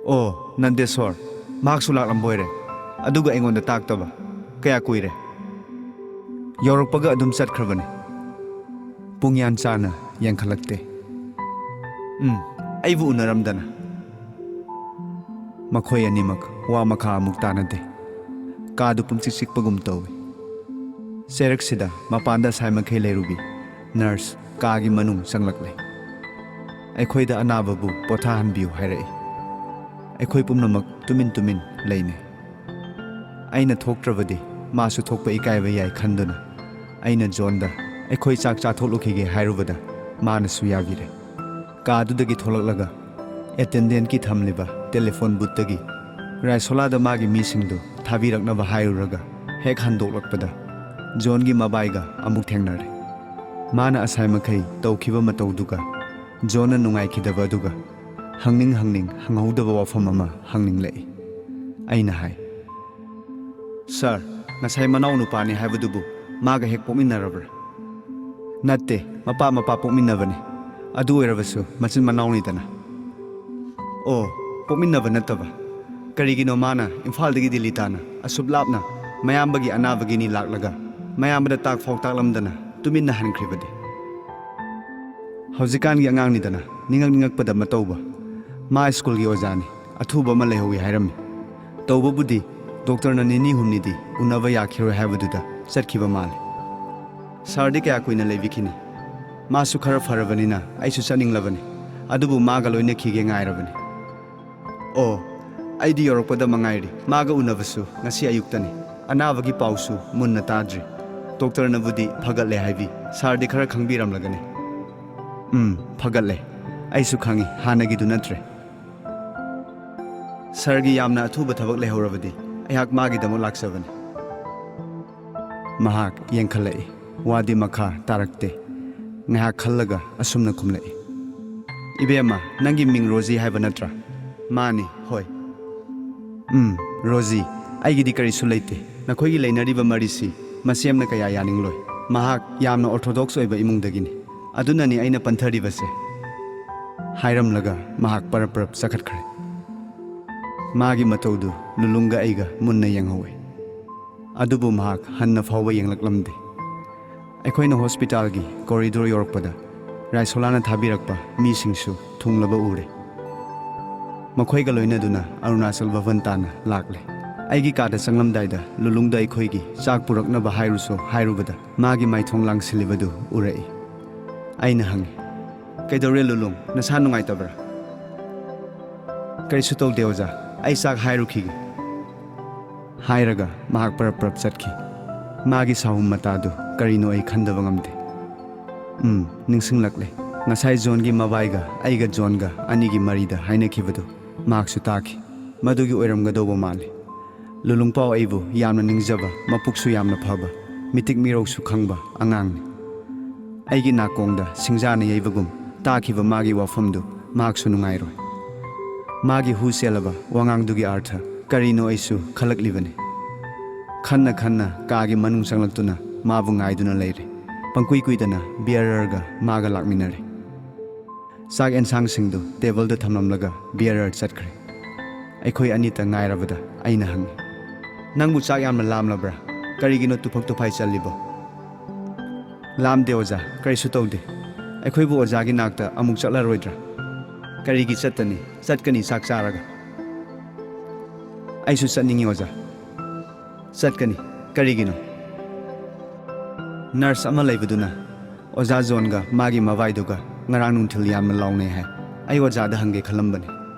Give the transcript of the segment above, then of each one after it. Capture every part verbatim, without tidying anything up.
"ꯑꯣ, ꯅꯟꯗꯦꯁꯣꯔ, ꯃꯍꯥꯛꯁꯨ ꯂꯥꯛꯂꯝꯕꯣꯏꯔꯦ꯫ ꯑꯗꯨꯒ ꯑꯩꯉꯣꯟꯗ ꯇꯥꯛꯇꯕ ꯀꯌꯥ ꯀꯨꯏꯔꯦ꯫ ꯌꯧꯔꯛꯄꯒ ꯑꯗꯨꯝ ꯆꯠꯈ꯭ꯔꯕꯅꯤ꯫ ꯄꯨꯡ ꯌꯥꯟ ꯆꯥꯅ ꯌꯦꯡꯈꯠꯂꯛꯇꯦ꯫ ꯎꯝ, ꯑꯩꯕꯨ ꯎꯅꯔꯝꯗꯅ?" ꯃꯈꯣꯏ ꯑꯅꯤꯃꯛ ꯋꯥ ꯃꯈꯥ ꯑꯃꯨꯛ ꯇꯥꯅꯗꯦ꯫ ꯀꯥꯗꯨ ꯄꯨꯡꯆꯤꯛ ꯆꯤꯛꯄꯒꯨꯝ ꯇꯧꯏ꯫ ꯆꯩꯔꯛꯁꯤꯗ ꯃꯄꯥꯟꯗ ꯁꯥꯏꯃꯈꯩ ꯂꯩꯔꯨꯕꯤ ꯅꯔꯁ ꯀꯥꯒꯤ ꯃꯅꯨꯡ ꯆꯪꯂꯛꯂꯦ꯫ ꯑꯩꯈꯣꯏꯗ ꯑꯅꯥꯕꯕꯨ ꯄꯣꯊꯥꯍꯟꯕꯤꯌꯨ ꯍꯥꯏꯔꯛꯏ꯫ ꯑꯩꯈꯣꯏ ꯄꯨꯝꯅꯃꯛ ꯇꯨꯃꯤꯟ ꯇꯨꯃꯤꯟ ꯂꯩꯅꯩ꯫ ꯑꯩꯅ ꯊꯣꯛꯇ꯭ꯔꯕꯗꯤ ꯃꯥꯁꯨ ꯊꯣꯛꯄ ꯏꯀꯥꯏꯕ ꯌꯥꯏ ꯈꯟꯗꯨꯅ ꯑꯩꯅ ꯖꯣꯟꯗ ꯑꯩꯈꯣꯏ ꯆꯥꯛ ꯆꯥꯊꯣꯛꯂꯨꯈꯤꯒꯦ ꯍꯥꯏꯔꯨꯕꯗ ꯃꯥꯅꯁꯨ ꯌꯥꯕꯤꯔꯦ꯫ ꯀꯥꯗꯨꯗꯒꯤ ꯊꯣꯛꯂꯛꯂꯒ ꯑꯦꯇꯦꯟꯗꯦꯟꯠꯀꯤ ꯊꯝꯂꯤꯕ ꯇꯦꯂꯤꯐꯣꯟ ꯕꯨꯠꯇꯒꯤ ꯔꯥꯏꯁꯣꯂꯥꯗ ꯃꯥꯒꯤ ꯃꯤꯁꯤꯡꯗꯨ ꯊꯥꯕꯤꯔꯛꯅꯕ ꯍꯥꯏꯔꯨꯔꯒ ꯍꯦꯛ ꯍꯟꯗꯣꯛꯂꯛꯄꯗ ꯖꯣꯟꯒꯤ ꯃꯕꯥꯏꯒ ꯑꯃꯨꯛ ꯊꯦꯡꯅꯔꯦ꯫ ꯃꯥꯅ ꯑꯁꯥꯏꯃꯈꯩ ꯇꯧꯈꯤꯕ ꯃꯇꯧꯗꯨꯒ ꯖꯣꯟꯅ ꯅꯨꯡꯉꯥꯏꯈꯤꯗꯕ ꯑꯗꯨꯒ ꯍꯪꯅꯤꯡ ꯍꯪꯅꯤꯡ ꯍꯪꯍꯧꯗꯕ ꯋꯥꯐꯝ ꯑꯃ ꯍꯪꯅꯤꯡꯂꯛꯏ꯫ ꯑꯩꯅ ꯍꯥꯏ, "ꯁꯥꯔ, ꯉꯁꯥꯏ ꯃꯅꯥꯎ ꯅꯨꯄꯥꯅꯤ ꯍꯥꯏꯕꯗꯨꯕꯨ ꯃꯥꯒ ꯍꯦꯛ ꯄꯣꯛꯃꯤꯟꯅꯔꯕ꯭ꯔꯥ?" "ꯅꯠꯇꯦ, ꯃꯄꯥ ꯃꯄꯥ ꯄꯣꯛꯃꯤꯟꯅꯕꯅꯤ꯫ ꯑꯗꯨ ꯑꯣꯏꯔꯕꯁꯨ ꯃꯆꯤꯟ ꯃꯅꯥꯎꯅꯤꯗꯅ꯫" "ꯑꯣ, ꯄꯣꯛꯃꯤꯟꯅꯕ ꯅꯠꯇꯕ? ꯀꯔꯤꯒꯤꯅꯣ ꯃꯥꯅ ꯏꯝꯐꯥꯜꯗꯒꯤ ꯗꯤꯜꯂꯤ ꯇꯥꯅ ꯑꯁꯨꯛ ꯂꯥꯞꯅ ꯃꯌꯥꯝꯕꯒꯤ ꯑꯅꯥꯕꯒꯤꯅꯤ ꯂꯥꯛꯂꯒ ꯃꯌꯥꯝꯕꯗ ꯇꯥꯛ ꯐꯥꯎ ꯇꯥꯛꯂꯝꯗꯅ ꯇꯨꯃꯤꯟꯅ ꯍꯟꯈ꯭ꯔꯤꯕꯗꯤ?" "ꯍꯧꯖꯤꯛꯀꯥꯟꯒꯤ ꯑꯉꯥꯡꯅꯤꯗꯅ, ꯅꯤꯡꯉꯛ ꯅꯤꯡꯉꯛꯄꯗ ꯃꯇꯧꯕ꯫ ꯃꯥ ꯁ꯭ꯀꯨꯜꯒꯤ ꯑꯣꯖꯥꯅꯤ, ꯑꯊꯨꯕ ꯑꯃ ꯂꯩꯍꯧꯏ ꯍꯥꯏꯔꯝꯃꯤ꯫ ꯇꯧꯕꯕꯨꯗꯤ ꯗꯣꯛꯇꯔꯅ ꯅꯤꯅꯤ ꯍꯨꯝꯅꯤꯗꯤ ꯎꯅꯕ ꯌꯥꯈꯤꯔꯣꯏ ꯍꯥꯏꯕꯗꯨꯗ ꯆꯠꯈꯤꯕ ꯃꯥꯜꯂꯦ꯫ ꯁꯥꯔꯗꯤ ꯀꯌꯥ ꯀꯨꯏꯅ ꯂꯩꯕꯤꯈꯤꯅꯤ? ꯃꯥꯁꯨ ꯈꯔ ꯐꯔꯕꯅꯤꯅ ꯑꯩꯁꯨ ꯆꯠꯅꯤꯡꯂꯕꯅꯤ, ꯑꯗꯨꯕꯨ ꯃꯥꯒ ꯂꯣꯏꯅꯈꯤꯒꯦ ꯉꯥꯏꯔꯕꯅꯤ꯫" "ꯑꯣ, ꯑꯩꯗꯤ ꯌꯧꯔꯛꯄꯗ ꯃꯉꯥꯏꯔꯤ꯫ ꯃꯥꯒ ꯎꯅꯕꯁꯨ ꯉꯁꯤ ꯑꯌꯨꯛꯇꯅꯤ꯫ ꯑꯅꯥꯕꯒꯤ ꯄꯥꯎꯁꯨ ꯃꯨꯟꯅ ꯇꯥꯗ꯭ꯔꯤ꯫ ꯗꯣꯛꯇꯔꯅꯕꯨꯗꯤ ꯐꯒꯠꯂꯦ ꯍꯥꯏꯕꯤ꯫ ꯁꯥꯔꯗꯤ ꯈꯔ ꯈꯪꯕꯤꯔꯝꯂꯒꯅꯤ꯫" "ꯎꯝ, ꯐꯒꯠꯂꯦ꯫ ꯑꯩꯁꯨ ꯈꯪꯏ, ꯍꯥꯟꯅꯒꯤꯗꯨ ꯅꯠꯇ꯭ꯔꯦ꯫ ꯁꯥꯔꯒꯤ ꯌꯥꯝꯅ ꯑꯊꯨꯕ ꯊꯕꯛ ꯂꯩꯍꯧꯔꯕꯗꯤ ꯑꯩꯍꯥꯛ ꯃꯥꯒꯤꯗꯃꯛ ꯂꯥꯛꯆꯕꯅꯤ꯫" ꯃꯍꯥꯛ ꯌꯦꯡꯈꯠꯂꯛꯏ꯫ ꯋꯥꯗꯤ ꯃꯈꯥ ꯇꯥꯔꯛꯇꯦ꯫ ꯉꯥꯏꯍꯥꯛ ꯈꯜꯂꯒ ꯑꯁꯨꯝꯅ ꯈꯨꯝꯂꯛꯏ, "ꯏꯕꯦꯝꯃ, ꯅꯪꯒꯤ ꯃꯤꯡ ꯔꯣꯖꯤ ꯍꯥꯏꯕ ꯅꯠꯇ꯭ꯔꯥ?" "ꯃꯥꯅꯤ, ꯍꯣꯏ꯫" "ꯎꯝ, ꯔꯣꯖꯤ, ꯑꯩꯒꯤꯗꯤ ꯀꯔꯤꯁꯨ ꯂꯩꯇꯦ꯫ ꯅꯈꯣꯏꯒꯤ ꯂꯩꯅꯔꯤꯕ ꯃꯔꯤꯁꯤ ꯃꯁꯦꯝꯅ ꯀꯌꯥ ꯌꯥꯅꯤꯡꯂꯣꯏ꯫ ꯃꯍꯥꯛ ꯌꯥꯝꯅ ꯑꯣꯔꯊꯣꯗꯣꯛꯁ ꯑꯣꯏꯕ ꯏꯃꯨꯡꯗꯒꯤꯅꯤ꯫ ꯑꯗꯨꯅꯅꯤ ꯑꯩꯅ ꯄꯟꯊꯔꯤꯕꯁꯦ꯫" ꯍꯥꯏꯔꯝꯂꯒ ꯃꯍꯥꯛ ꯄꯔꯞ ꯄꯔꯞ ꯆꯠꯈꯠꯈ꯭ꯔꯦ꯫ ꯃꯥꯒꯤ ꯃꯇꯧꯗꯨ ꯂꯨꯂꯨꯡꯒ ꯑꯩꯒ ꯃꯨꯟꯅ ꯌꯦꯡꯍꯧꯏ꯫ ꯑꯗꯨꯕꯨ ꯃꯍꯥꯛ ꯍꯟꯅ ꯐꯥꯎꯕ ꯌꯦꯡꯂꯛꯂꯝꯗꯦ꯫ ꯑꯩꯈꯣꯏꯅ ꯍꯣꯁꯄꯤꯇꯥꯜꯒꯤ ꯀꯣꯔꯤꯗꯣꯔ ꯌꯧꯔꯛꯄꯗ ꯔꯥꯏꯁꯣꯂꯥꯅ ꯊꯥꯕꯤꯔꯛꯄ ꯃꯤꯁꯤꯡꯁꯨ ꯊꯨꯡꯂꯕ ꯎꯔꯦ꯫ ꯃꯈꯣꯏꯒ ꯂꯣꯏꯅꯗꯨꯅ ꯑꯔꯨꯅꯥꯆꯜ ꯚꯕꯟ ꯇꯥꯟꯅ ꯂꯥꯛꯂꯦ꯫ ꯑꯩꯒꯤ ꯀꯥꯗ ꯆꯪꯂꯝꯗꯥꯏꯗ ꯂꯨꯂꯨꯡꯗ ꯑꯩꯈꯣꯏꯒꯤ ꯆꯥꯛ ꯄꯨꯔꯛꯅꯕ ꯍꯥꯏꯔꯨꯁꯨ ꯍꯥꯏꯔꯨꯕꯗ ꯃꯥꯒꯤ ꯃꯥꯏꯊꯣꯡ ꯂꯥꯡꯁꯤꯜꯂꯤꯕꯗꯨ ꯎꯔꯛꯏ꯫ ꯑꯩꯅ ꯍꯪꯉꯤ, "ꯀꯩꯗꯧꯔꯦ ꯂꯨꯂꯨꯡ? ꯅꯁꯥ ꯅꯨꯡꯉꯥꯏꯇꯕ꯭ꯔꯥ?" "ꯀꯔꯤꯁꯨ ꯇꯧꯗꯦ ꯑꯣꯖꯥ, ꯑꯩ ꯆꯥꯛ ꯍꯥꯏꯔꯨꯈꯤꯒꯦ" ꯍꯥꯏꯔꯒ ꯃꯍꯥꯛ ꯄꯔꯞ ꯄꯔꯞ ꯆꯠꯈꯤ꯫ ꯃꯥꯒꯤ ꯁꯥꯍꯨꯝ ꯃꯇꯥꯗꯨ ꯀꯔꯤꯅꯣ ꯑꯩ ꯈꯟꯗꯕ ꯉꯝꯗꯦ꯫ ꯎꯝ, ꯅꯤꯡꯁꯤꯡꯂꯛꯂꯦ꯫ ꯉꯁꯥꯏ ꯖꯣꯟꯒꯤ ꯃꯕꯥꯏꯒ ꯑꯩꯒ ꯖꯣꯟꯒ ꯑꯅꯤꯒꯤ ꯃꯔꯤꯗ ꯍꯥꯏꯅꯈꯤꯕꯗꯨ ꯃꯍꯥꯛꯁꯨ ꯇꯥꯈꯤ꯫ ꯃꯗꯨꯒꯤ ꯑꯣꯏꯔꯝꯒꯗꯧꯕ ꯃꯥꯜꯂꯤ꯫ ꯂꯨꯂꯨꯡꯄꯥꯎ ꯑꯩꯕꯨ ꯌꯥꯝꯅ ꯅꯤꯡꯖꯕ, ꯃꯄꯨꯛꯁꯨ ꯌꯥꯝꯅ ꯐꯕ, ꯃꯤꯇꯤꯛ ꯃꯤꯔꯧꯁꯨ ꯈꯪꯕ ꯑꯉꯥꯡꯅꯤ꯫ ꯑꯩꯒꯤ ꯅꯥꯀꯣꯡꯗ ꯁꯤꯡꯖꯥꯅ ꯌꯩꯕꯒꯨꯝ ꯇꯥꯈꯤꯕ ꯃꯥꯒꯤ ꯋꯥꯐꯝꯗꯨ ꯃꯍꯥꯛꯁꯨ ꯅꯨꯡꯉꯥꯏꯔꯣꯏ꯫ ꯃꯥꯒꯤ ꯍꯨ ꯆꯦꯜꯂꯕ ꯋꯥꯉꯥꯡꯗꯨꯒꯤ ꯑꯥꯔꯊ ꯀꯔꯤꯅꯣ ꯑꯩꯁꯨ ꯈꯜꯂꯛꯂꯤꯕꯅꯤ꯫ ꯈꯟꯅ ꯈꯟꯅ ꯀꯥꯒꯤ ꯃꯅꯨꯡ ꯆꯪꯂꯛꯇꯨꯅ ꯃꯥꯕꯨ ꯉꯥꯏꯗꯨꯅ ꯂꯩꯔꯦ꯫ ꯄꯪꯀꯨꯏ ꯀꯨꯏꯗꯅ ꯕꯤꯌꯔꯔꯒ ꯃꯥꯒ ꯂꯥꯛꯃꯤꯟꯅꯔꯦ꯫ ꯆꯥꯛ ꯑꯦꯟꯁꯥꯡꯁꯤꯡꯗꯨ ꯇꯦꯕꯜꯗ ꯊꯝꯂꯝꯂꯒ ꯕꯤꯌꯔꯔ ꯆꯠꯈ꯭ꯔꯦ꯫ ꯑꯩꯈꯣꯏ ꯑꯅꯤꯇ ꯉꯥꯏꯔꯕꯗ ꯑꯩꯅ ꯍꯪꯉꯤ, "ꯅꯪꯕꯨ ꯆꯥꯛ ꯌꯥꯝꯅ ꯂꯥꯝꯂꯕ꯭ꯔꯥ? ꯀꯔꯤꯒꯤꯅꯣ ꯇꯨꯐꯛ ꯇꯨꯐꯥꯏ ꯆꯠꯂꯤꯕꯣ?" "ꯂꯥꯝꯗꯦ ꯑꯣꯖꯥ, ꯀꯔꯤꯁꯨ ꯇꯧꯗꯦ꯫ ꯑꯩꯈꯣꯏꯕꯨ ꯑꯣꯖꯥꯒꯤ ꯅꯥꯛꯇ ꯑꯃꯨꯛ ꯆꯠꯂꯔꯣꯏꯗ꯭ꯔꯥ?" "ꯀꯔꯤꯒꯤ ꯆꯠꯇꯅꯤ? ꯆꯠꯀꯅꯤ ꯆꯥꯛ ꯆꯥꯔꯒ꯫ ꯑꯩꯁꯨ ꯆꯠꯅꯤꯡꯉꯤ ꯑꯣꯖꯥ꯫" "ꯆꯠꯀꯅꯤ꯫ ꯀꯔꯤꯒꯤꯅꯣ?" "ꯅꯔꯁ ꯑꯃ ꯂꯩꯕꯗꯨꯅ ꯑꯣꯖꯥ ꯖꯣꯟꯒ ꯃꯥꯒꯤ ꯃꯕꯥꯏꯗꯨꯒ ꯉꯔꯥꯡ ꯅꯨꯡꯊꯤꯜ ꯌꯥꯝꯅ ꯂꯥꯎꯅꯩ ꯍꯥꯏ꯫ ꯑꯩ ꯑꯣꯖꯥꯗ ꯍꯪꯒꯦ ꯈꯜꯂꯝꯕꯅꯤ꯫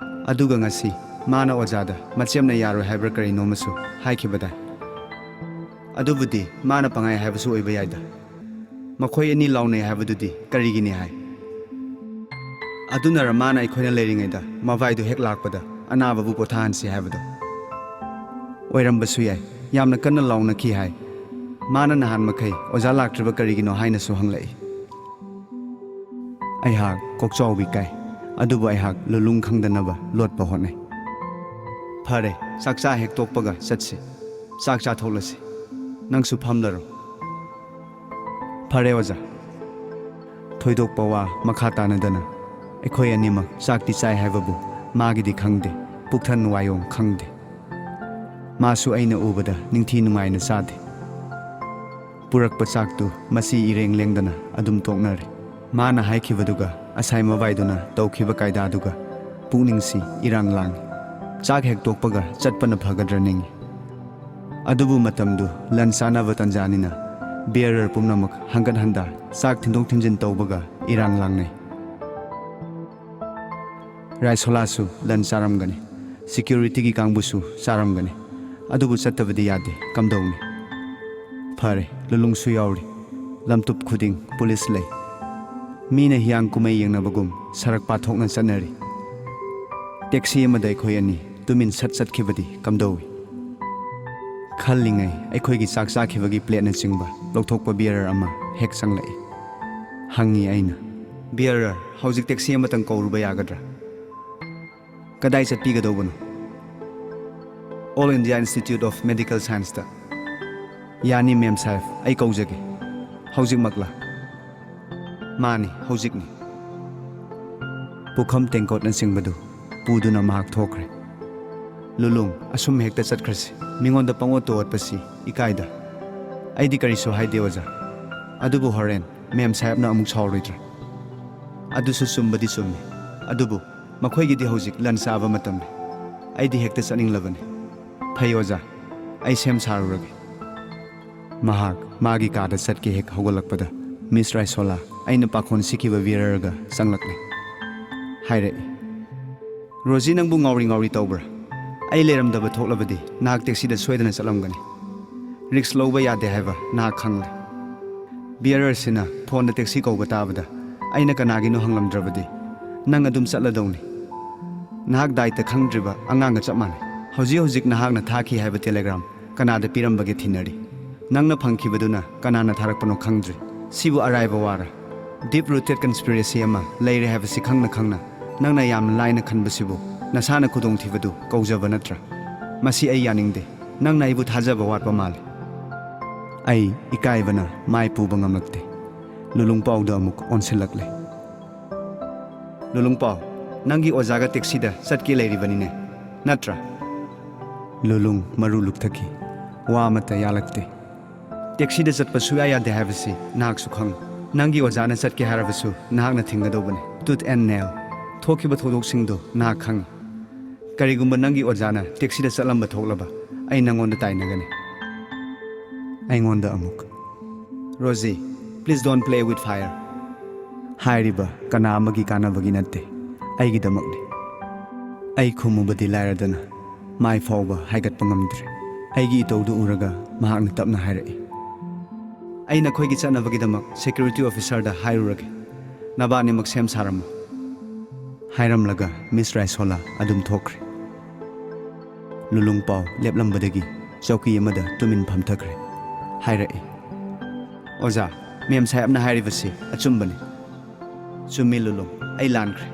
ꯑꯗꯨꯒ ꯉꯁꯤ ꯃꯥꯅ ꯑꯣꯖꯥꯗ ꯃꯆꯦꯝꯅ ꯌꯥꯔꯣꯏ ꯍꯥꯏꯕ꯭ꯔꯥ ꯀꯔꯤꯅꯣ ꯑꯃꯁꯨ ꯍꯥꯏꯈꯤꯕꯗꯥꯏ꯫ ꯑꯗꯨꯕꯨꯗꯤ ꯃꯥꯅ ꯄꯪꯍꯥꯏ ꯍꯥꯏꯕꯁꯨ ꯑꯣꯏꯕ ꯌꯥꯏꯗ꯫ ꯃꯈꯣꯏ ꯑꯅꯤ ꯂꯥꯎꯅꯩ ꯍꯥꯏꯕꯗꯨꯗꯤ ꯀꯔꯤꯒꯤꯅꯤ ꯍꯥꯏ? ꯑꯗꯨꯅꯔ ꯃꯥꯅ ꯑꯩꯈꯣꯏꯅ ꯂꯩꯔꯤꯉꯩꯗ ꯃꯕꯥꯏꯗꯨ ꯍꯦꯛ ꯂꯥꯛꯄꯗ ꯑꯅꯥꯕꯕꯨ ꯄꯣꯊꯥꯍꯟꯁꯤ ꯍꯥꯏꯕꯗꯣ?" "ꯑꯣꯏꯔꯝꯕꯁꯨ ꯌꯥꯏ꯫ ꯌꯥꯝꯅ ꯀꯟꯅ ꯂꯥꯎꯅꯈꯤ ꯍꯥꯏ꯫ ꯃꯥꯅ ꯅꯍꯥꯟ ꯃꯈꯩ ꯑꯣꯖꯥ ꯂꯥꯛꯇ꯭ꯔꯤꯕ ꯀꯔꯤꯒꯤꯅꯣ ꯍꯥꯏꯅꯁꯨ ꯍꯪꯂꯛꯏ꯫" ꯑꯩꯍꯥꯛ ꯀꯣꯛꯆꯥꯎꯕꯤ ꯀꯥꯏ, ꯑꯗꯨꯕꯨ ꯑꯩꯍꯥꯛ ꯂꯨꯂꯨꯡ ꯈꯪꯗꯅꯕ ꯂꯣꯠꯄ ꯍꯣꯠꯅꯩ꯫ "ꯐꯔꯦ, ꯆꯥꯛ ꯆꯥ ꯍꯦꯛ ꯇꯣꯛꯄꯒ ꯆꯠꯁꯤ꯫ ꯆꯥꯛ ꯆꯥꯊꯣꯛꯂꯁꯤ꯫ ꯅꯪꯁꯨ ꯐꯝꯂꯔꯣ꯫" "ꯐꯔꯦ ꯑꯣꯖꯥ꯫" ꯊꯣꯏꯗꯣꯛꯄ ꯋꯥ ꯃꯈꯥ ꯇꯥꯅꯗꯅ ꯑꯩꯈꯣꯏ ꯑꯅꯤꯃꯛ ꯆꯥꯛꯇꯤ ꯆꯥꯏ ꯍꯥꯏꯕꯕꯨ ꯃꯥꯒꯤꯗꯤ ꯈꯪꯗꯦ꯫ ꯄꯨꯛꯊꯟ ꯋꯥꯌꯣꯡ ꯈꯪꯗꯦ꯫ ꯃꯥꯁꯨ ꯑꯩꯅ ꯎꯕꯗ ꯅꯤꯡꯊꯤ ꯅꯨꯡꯉꯥꯏꯅ ꯆꯥꯗꯦ꯫ ꯄꯨꯔꯛꯄ ꯆꯥꯛꯇꯨ ꯃꯁꯤ ꯏꯔꯦꯡ ꯂꯦꯡꯗꯅ ꯑꯗꯨꯝ ꯇꯣꯛꯅꯔꯦ꯫ ꯃꯥꯅ ꯍꯥꯏꯈꯤꯕꯗꯨꯒ ꯑꯁꯥꯏ ꯃꯕꯥꯏꯗꯨꯅ ꯇꯧꯈꯤꯕ ꯀꯥꯏꯗꯥꯗꯨꯒ ꯄꯨꯛꯅꯤꯡꯁꯤ ꯏꯔꯥꯡ ꯂꯥꯡꯏ꯫ ꯆꯥꯛ ꯍꯦꯛ ꯇꯣꯛꯄꯒ ꯆꯠꯄꯅ ꯐꯒꯗ꯭ꯔꯥ ꯅꯤꯡꯏ꯫ ꯑꯗꯨꯕꯨ ꯃꯇꯝꯗꯨ ꯂꯟ ꯆꯥꯅꯕ ꯇꯟꯖꯥꯅꯤꯅ bearer ꯄꯨꯝꯅꯃꯛ ꯍꯪꯒꯠ ꯍꯟꯗꯥ ꯆꯥꯛ ꯊꯤꯟꯗꯣꯛ ꯊꯤꯟꯖꯤꯟ ꯇꯧꯕꯒ ꯏꯔꯥꯡ ꯂꯥꯡꯅꯩ꯫ ꯔꯥꯏꯁꯣꯂꯥꯁꯨ ꯂꯟ ꯆꯥꯔꯝꯒꯅꯤ, security ꯒꯤ ꯀꯥꯡꯕꯨꯁꯨ ꯆꯥꯔꯝꯒꯅꯤ꯫ ꯑꯗꯨꯕꯨ ꯆꯠꯇꯕꯗꯤ ꯌꯥꯗꯦ, ꯀꯝꯗꯧꯅꯤ? ꯐꯔꯦ, ꯂꯨꯂꯨꯡꯁꯨ ꯌꯥꯎꯔꯤ꯫ ꯂꯝꯇꯨꯞ ꯈꯨꯗꯤꯡ ꯄꯨꯂꯤꯁ ꯂꯩ꯫ ꯃꯤꯅ ꯍꯤꯌꯥꯡ ꯀꯨꯝꯍꯩ ꯌꯦꯡꯅꯕꯒꯨꯝ ꯁꯔꯛ ꯄꯥꯊꯣꯛꯅ ꯆꯠꯅꯔꯤ꯫ ꯇꯦꯛꯁꯤ ꯑꯃꯗ ꯑꯩꯈꯣꯏ ꯑꯅꯤ ꯇꯨꯃꯤꯟ ꯁꯠ ꯆꯠꯈꯤꯕꯗꯤ ꯀꯝꯗꯧꯏ? ꯈꯜꯂꯤꯉꯩ ꯑꯩꯈꯣꯏꯒꯤ ꯆꯥꯛ ꯆꯥꯈꯤꯕꯒꯤ plate ꯅꯆꯤꯡꯕ ꯂꯧꯊꯣꯛꯄ bearer ꯑꯃ ꯍꯦꯛ ꯆꯪꯂꯛꯏ꯫ ꯍꯪꯉꯤ ꯑꯩꯅ, "Bearer, ꯍꯧꯖꯤꯛ ꯇꯦꯛꯁꯤ ꯑꯃꯇꯪ ꯀꯧꯔꯨꯕ ꯌꯥꯒꯗ꯭ꯔꯥ? ꯀꯗꯥꯏ ꯆꯠꯄꯤꯒꯗꯧꯕꯅꯣ?" "All India Institute of Medical Science ꯇ"꯫ "ꯌꯥꯅꯤ ꯃꯦꯝ ꯁꯥꯍꯦꯕ, ꯑꯩ ꯀꯧꯖꯒꯦ"꯫ "ꯍꯧꯖꯤꯛꯃꯛꯂꯥ?" "ꯃꯥꯅꯤ, ꯍꯧꯖꯤꯛꯅꯤ"꯫ ꯄꯨꯈꯝ ꯇꯦꯡꯀꯣꯠꯅꯆꯤꯡꯕꯗꯨ ꯄꯨꯗꯨꯅ ꯃꯍꯥꯛ ꯊꯣꯛꯈ꯭ꯔꯦ꯫ ꯂꯨꯂꯨꯡ, ꯑꯁꯨꯝ ꯍꯦꯛꯇ ꯆꯠꯈ꯭ꯔꯁꯤ꯫ ꯃꯤꯉꯣꯟꯗ ꯄꯪꯑꯣꯠꯇ ꯑꯣꯠꯄꯁꯤ ꯏꯀꯥꯏꯗ꯫ ꯑꯩꯗꯤ ꯀꯔꯤꯁꯨ ꯍꯥꯏꯗꯦ ꯑꯣꯖꯥ꯫ ꯑꯗꯨꯕꯨ ꯍꯣꯔꯦꯟ ꯃꯦꯝ ꯁꯥꯍꯦꯕꯅ ꯑꯃꯨꯛ ꯁꯥꯎꯔꯣꯏꯗ꯭ꯔꯥ? ꯑꯗꯨꯁꯨ ꯆꯨꯝꯕꯗꯤ ꯆꯨꯝꯃꯤ꯫ ꯑꯗꯨꯕꯨ ꯃꯈꯣꯏꯒꯤꯗꯤ ꯍꯧꯖꯤꯛ ꯂꯟ ꯆꯥꯕ ꯃꯇꯝꯅꯤ꯫ ꯑꯩꯗꯤ ꯍꯦꯛꯇ ꯆꯠꯅꯤꯡꯂꯕꯅꯤ꯫ ꯐꯩ ꯑꯣꯖꯥ, ꯑꯩ ꯁꯦꯝ ꯁꯥꯔꯨꯔꯒꯦ꯫ ꯃꯍꯥꯛ ꯃꯥꯒꯤ ꯀꯥꯗ ꯆꯠꯀꯦ ꯍꯦꯛ ꯍꯧꯒꯠꯂꯛꯄꯗ ꯃꯤꯁ ꯔꯥꯏꯁꯣꯂꯥ, ꯑꯩꯅ ꯄꯥꯈꯣꯟ ꯁꯤꯈꯤꯕ bearer ꯒ ꯆꯪꯂꯛꯂꯦ꯫ ꯍꯥꯏꯔꯛꯏ, "ꯔꯣꯖꯤ, ꯅꯪꯕꯨ ꯉꯥꯎꯔꯤ ꯉꯥꯎꯔꯤ ꯇꯧꯕ꯭ꯔꯥ? ꯑꯩ ꯂꯩꯔꯝꯗꯕ ꯊꯣꯛꯂꯕꯗꯤ ꯅꯍꯥꯛ ꯇꯦꯛꯁꯤꯗ ꯁꯣꯏꯗꯅ ꯆꯠꯂꯝꯒꯅꯤ꯫ Risk ꯂꯧꯕ ꯌꯥꯗꯦ ꯍꯥꯏꯕ ꯅꯍꯥꯛ ꯈꯪꯂꯦ꯫ Bearer ꯁꯤꯅ ꯐꯣꯟꯗ ꯇꯦꯛꯁꯤ ꯀꯧꯕ ꯇꯥꯕꯗ ꯑꯩꯅ ꯀꯅꯥꯒꯤꯅꯣ ꯍꯪꯂꯝꯗ꯭ꯔꯕꯗꯤ ꯅꯪ ꯑꯗꯨꯝ ꯆꯠꯂꯗꯧꯅꯤ꯫ ꯅꯍꯥꯛ ꯗꯥꯏꯇ ꯈꯪꯗ꯭ꯔꯤꯕ ꯑꯉꯥꯡꯒ ꯆꯞ ꯃꯥꯟꯅꯩ꯫ ꯍꯧꯖꯤꯛ ꯍꯧꯖꯤꯛ ꯅꯍꯥꯛꯅ ꯊꯥꯈꯤ ꯍꯥꯏꯕ telegram ꯀꯅꯥꯗ ꯄꯤꯔꯝꯕꯒꯦ ꯊꯤꯅꯔꯤ꯫ ꯅꯪꯅ ꯐꯪꯈꯤꯕꯗꯨꯅ ꯀꯅꯥꯅ ꯊꯥꯔꯛꯄꯅꯣ ꯈꯪꯗ꯭ꯔꯤ꯫ ꯁꯤꯕꯨ ꯑꯔꯥꯏꯕ ꯋꯥꯔ? Deep rooted conspiracy ꯑꯃ ꯂꯩꯔꯦ ꯍꯥꯏꯕꯁꯤ ꯈꯪꯅ ꯈꯪꯅ ꯅꯪꯅ ꯌꯥꯝꯅ ꯂꯥꯏꯅ ꯈꯟꯕꯁꯤꯕꯨ ꯅꯁꯥꯅ ꯈꯨꯗꯣꯡꯊꯤꯕꯗꯨ ꯀꯧꯖꯕ ꯅꯠꯇ꯭ꯔꯥ? ꯃꯁꯤ ꯑꯩ ꯌꯥꯅꯤꯡꯗꯦ꯫ ꯅꯪꯅ ꯑꯩꯕꯨ ꯊꯥꯖꯕ ꯋꯥꯠꯄ ꯃꯥꯜꯂꯤ"꯫ ꯑꯩ ꯏꯀꯥꯏꯕꯅ ꯃꯥꯏ ꯄꯨꯕ ꯉꯝꯂꯛꯇꯦ꯫ ꯂꯨꯂꯨꯡꯄꯥꯎꯗ ꯑꯃꯨꯛ ꯑꯣꯟꯁꯤꯜꯂꯛꯂꯦ꯫ "ꯂꯨꯂꯨꯡꯄꯥꯎ, ꯅꯪꯒꯤ ꯑꯣꯖꯥꯒ ꯇꯦꯛꯁꯤꯗ ꯆꯠꯀꯦ ꯂꯩꯔꯤꯕꯅꯤꯅꯦ꯫ ꯅꯠꯇ꯭ꯔꯥ? ꯂꯨꯂꯨꯡ ꯃꯔꯨ ꯂꯨꯛꯊꯈꯤ꯫ ꯋꯥ ꯑꯃꯠꯇ ꯌꯥꯜꯂꯛꯇꯦ꯫ ꯇꯦꯛꯁꯤꯗ ꯆꯠꯄ ꯁꯨꯌꯥ ꯌꯥꯗꯦ ꯍꯥꯏꯕꯁꯤ ꯅꯍꯥꯛꯁꯨ ꯈꯪꯉꯤ꯫ ꯅꯪꯒꯤ ꯑꯣꯖꯥꯅ ꯆꯠꯀꯦ ꯍꯥꯏꯔꯕꯁꯨ ꯅꯍꯥꯛꯅ ꯊꯤꯡꯒꯗꯧꯕꯅꯤ꯫ Tooth and nail꯫ ꯊꯣꯛꯈꯤꯕ ꯊꯧꯗꯣꯛꯁꯤꯡꯗꯨ ꯅꯍꯥꯛ ꯈꯪꯉꯤ꯫ ꯀꯔꯤꯒꯨꯝꯕ ꯅꯪꯒꯤ ꯑꯣꯖꯥꯅ ꯇꯦꯛꯁꯤꯗ ꯆꯠꯂꯝꯕ ꯊꯣꯛꯂꯕ, ꯑꯩ ꯅꯪꯉꯣꯟꯗ ꯇꯥꯏꯅꯒꯅꯤ꯫ ꯑꯩꯉꯣꯟꯗ ꯑꯃꯨꯛ꯫ Rosie, please don't play with fire꯫ ꯍꯥꯏꯔꯤꯕ ꯀꯅꯥ ꯑꯃꯒꯤ ꯀꯥꯟꯅꯕꯒꯤ ꯅꯠꯇꯦ, ꯑꯩꯒꯤꯗꯃꯛꯅꯤ꯫ ꯑꯩ ꯈꯨꯝꯃꯨꯕꯗꯤ ꯂꯥꯏꯔꯗꯅ ꯃꯥꯏ ꯐꯥꯎꯕ ꯍꯥꯏꯒꯠꯄ ꯉꯝꯗ꯭ꯔꯦ꯫ ꯑꯩꯒꯤ ꯏꯇꯧꯗꯨ ꯎꯔꯒ ꯃꯍꯥꯛꯅ ꯇꯞꯅ ꯍꯥꯏꯔꯛꯏ, "ꯑꯩ ꯅꯈꯣꯏꯒꯤ ꯆꯠꯅꯕꯒꯤꯗꯃꯛ security officerꯗ ꯍꯥꯏꯔꯨꯔꯒꯦ꯫ ꯅꯕꯥꯅꯤꯃꯛ ꯁꯦꯝ ꯁꯥꯔꯝꯃꯨ"꯫ ꯍꯥꯏꯔꯝꯂꯒ ꯃꯤꯁ ꯔꯥꯏꯁꯣꯂꯥ ꯑꯗꯨꯝ ꯊꯣꯛꯈ꯭ꯔꯦ꯫ ꯂꯨꯂꯨꯡꯄꯥꯎ ꯂꯦꯞꯂꯝꯕꯗꯒꯤ ꯆꯧꯀꯤ ꯑꯃꯗ ꯇꯨꯃꯤꯟ ꯐꯝꯊꯈ꯭ꯔꯦ꯫ ꯍꯥꯏꯔꯛꯏ, "ꯑꯣꯖꯥ, ꯃꯦꯝ ꯁꯥꯍꯦꯕꯅ ꯍꯥꯏꯔꯤꯕꯁꯤ ꯑꯆꯨꯝꯕꯅꯤ"꯫ "ꯆꯨꯝꯃꯤ ꯂꯨꯂꯨꯡ, ꯑꯩ ꯂꯥꯟꯈ꯭ꯔꯦ"꯫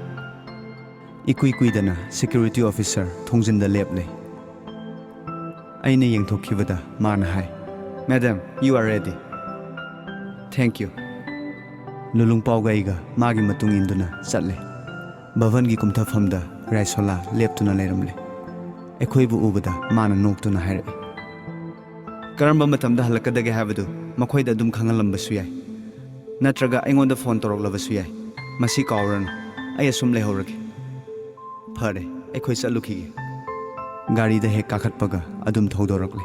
ꯏꯀꯨꯏ ꯀꯨꯏꯗꯅ security officer ꯊꯣꯡꯖꯤꯟꯗ ꯂꯦꯞꯂꯦ꯫ ꯑꯩꯅ ꯌꯦꯡꯊꯣꯛꯈꯤꯕꯗ ꯃꯥꯅ ꯍꯥꯏ, "Madam, you are ready꯫ Thank you"꯫ ꯂꯨꯂꯨꯡꯄꯥꯎꯒ ꯑꯩꯒ ꯃꯥꯒꯤ ꯃꯇꯨꯡ ꯏꯟꯗꯨꯅ ꯆꯠꯂꯦ꯫ ꯚꯕꯟꯒꯤ ꯀꯨꯝꯊꯐꯝꯗ ꯔꯥꯏꯁꯣꯂꯥ ꯂꯦꯞꯇꯨꯅ ꯂꯩꯔꯝꯂꯦ꯫ ꯑꯩꯈꯣꯏꯕꯨ ꯎꯕꯗ ꯃꯥꯅ ꯅꯣꯛꯇꯨꯅ ꯍꯥꯏꯔꯛꯏ, "ꯀꯔꯝꯕ ꯃꯇꯝꯗ ꯍꯜꯂꯛꯀꯗꯒꯦ ꯍꯥꯏꯕꯗꯨ ꯃꯈꯣꯏꯗ ꯑꯗꯨꯝ ꯈꯪꯍꯜꯂꯝꯕꯁꯨ ꯌꯥꯏ꯫ ꯅꯠꯇ꯭ꯔꯒ ꯑꯩꯉꯣꯟꯗ ꯐꯣꯟ ꯇꯧꯔꯛꯂꯕꯁꯨ ꯌꯥꯏ꯫ ꯃꯁꯤ ꯀꯥꯎꯔꯅꯨ꯫ ꯑꯩ ꯑꯁꯨꯝ ꯂꯩꯍꯧꯔꯒꯦ"꯫ "ꯐꯔꯦ, ꯑꯩꯈꯣꯏ ꯆꯠꯂꯨꯈꯤꯒꯦ"꯫ ꯒꯥꯔꯤꯗ ꯍꯦꯛ ꯀꯥꯈꯠꯄꯒ ꯑꯗꯨꯝ ꯊꯧꯗꯣꯔꯛꯂꯦ꯫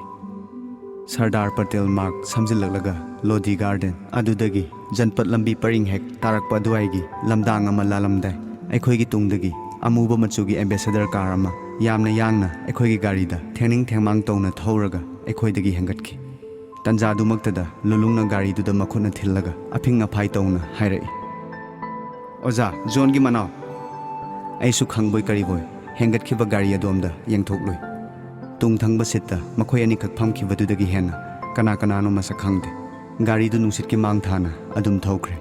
ꯁꯔꯗꯥꯔ ꯄꯇꯦꯜ ꯃꯥꯔꯛ ꯁꯝꯖꯤꯜꯂꯛꯂꯒ ꯂꯣꯗꯤ ꯒꯥꯔꯗꯦꯟ ꯑꯗꯨꯗꯒꯤ ꯖꯟꯄꯠ ꯂꯝꯕꯤ ꯄꯔꯤꯡ ꯍꯦꯛ ꯇꯥꯔꯛꯄ ꯑꯗꯨꯋꯥꯏꯒꯤ ꯂꯝꯗꯥꯡ ꯑꯃ ꯂꯥꯜꯂꯝꯗꯥꯏ, ꯑꯩꯈꯣꯏꯒꯤ ꯇꯨꯡꯗꯒꯤ ꯑꯃꯨꯕ ꯃꯆꯨꯒꯤ ꯑꯦꯝꯕꯦꯁꯦꯗꯔ ꯀꯥꯔ ꯑꯃ ꯌꯥꯝꯅ ꯌꯥꯡꯅ ꯑꯩꯈꯣꯏꯒꯤ ꯒꯥꯔꯤꯗ ꯊꯦꯡꯅꯤꯡ ꯊꯦꯡꯃꯥꯡ ꯇꯧꯅ ꯊꯧꯔꯒ ꯑꯩꯈꯣꯏꯗꯒꯤ ꯍꯦꯟꯒꯠꯈꯤ꯫ ꯇꯟꯖꯥꯗꯨꯃꯛꯇꯗ ꯂꯨꯂꯨꯡꯅ ꯒꯥꯔꯤꯗꯨꯗ ꯃꯈꯨꯠꯅ ꯊꯤꯜꯂꯒ ꯑꯐꯤꯡ ꯑꯐꯥꯏ ꯇꯧꯅ ꯍꯥꯏꯔꯛꯏ, "ꯑꯣꯖꯥ, ꯖꯣꯟꯒꯤ ꯃꯅꯥꯎ!" ꯑꯩꯁꯨ ꯈꯪꯕꯣꯏ ꯀꯔꯤꯕꯣꯏ ꯍꯦꯟꯒꯠꯈꯤꯕ ꯒꯥꯔꯤ ꯑꯗꯣꯝꯗ ꯌꯦꯡꯊꯣꯛꯂꯨꯏ꯫ ꯇꯨꯡ ꯊꯪꯕ ꯁꯤꯠꯇ ꯃꯈꯣꯏ ꯑꯅꯤꯈꯛ ꯐꯝꯈꯤꯕꯗꯨꯗꯒꯤ ꯍꯦꯟꯅ ꯀꯅꯥ ꯀꯅꯥꯅꯣ ꯃꯁꯛ ꯈꯪꯗꯦ꯫ ꯒꯥꯔꯤꯗꯨ ꯅꯨꯡꯁꯤꯠꯀꯤ ꯃꯥꯡ ꯊꯥꯅ ꯑꯗꯨꯝ ꯊꯧꯈ꯭ꯔꯦ꯫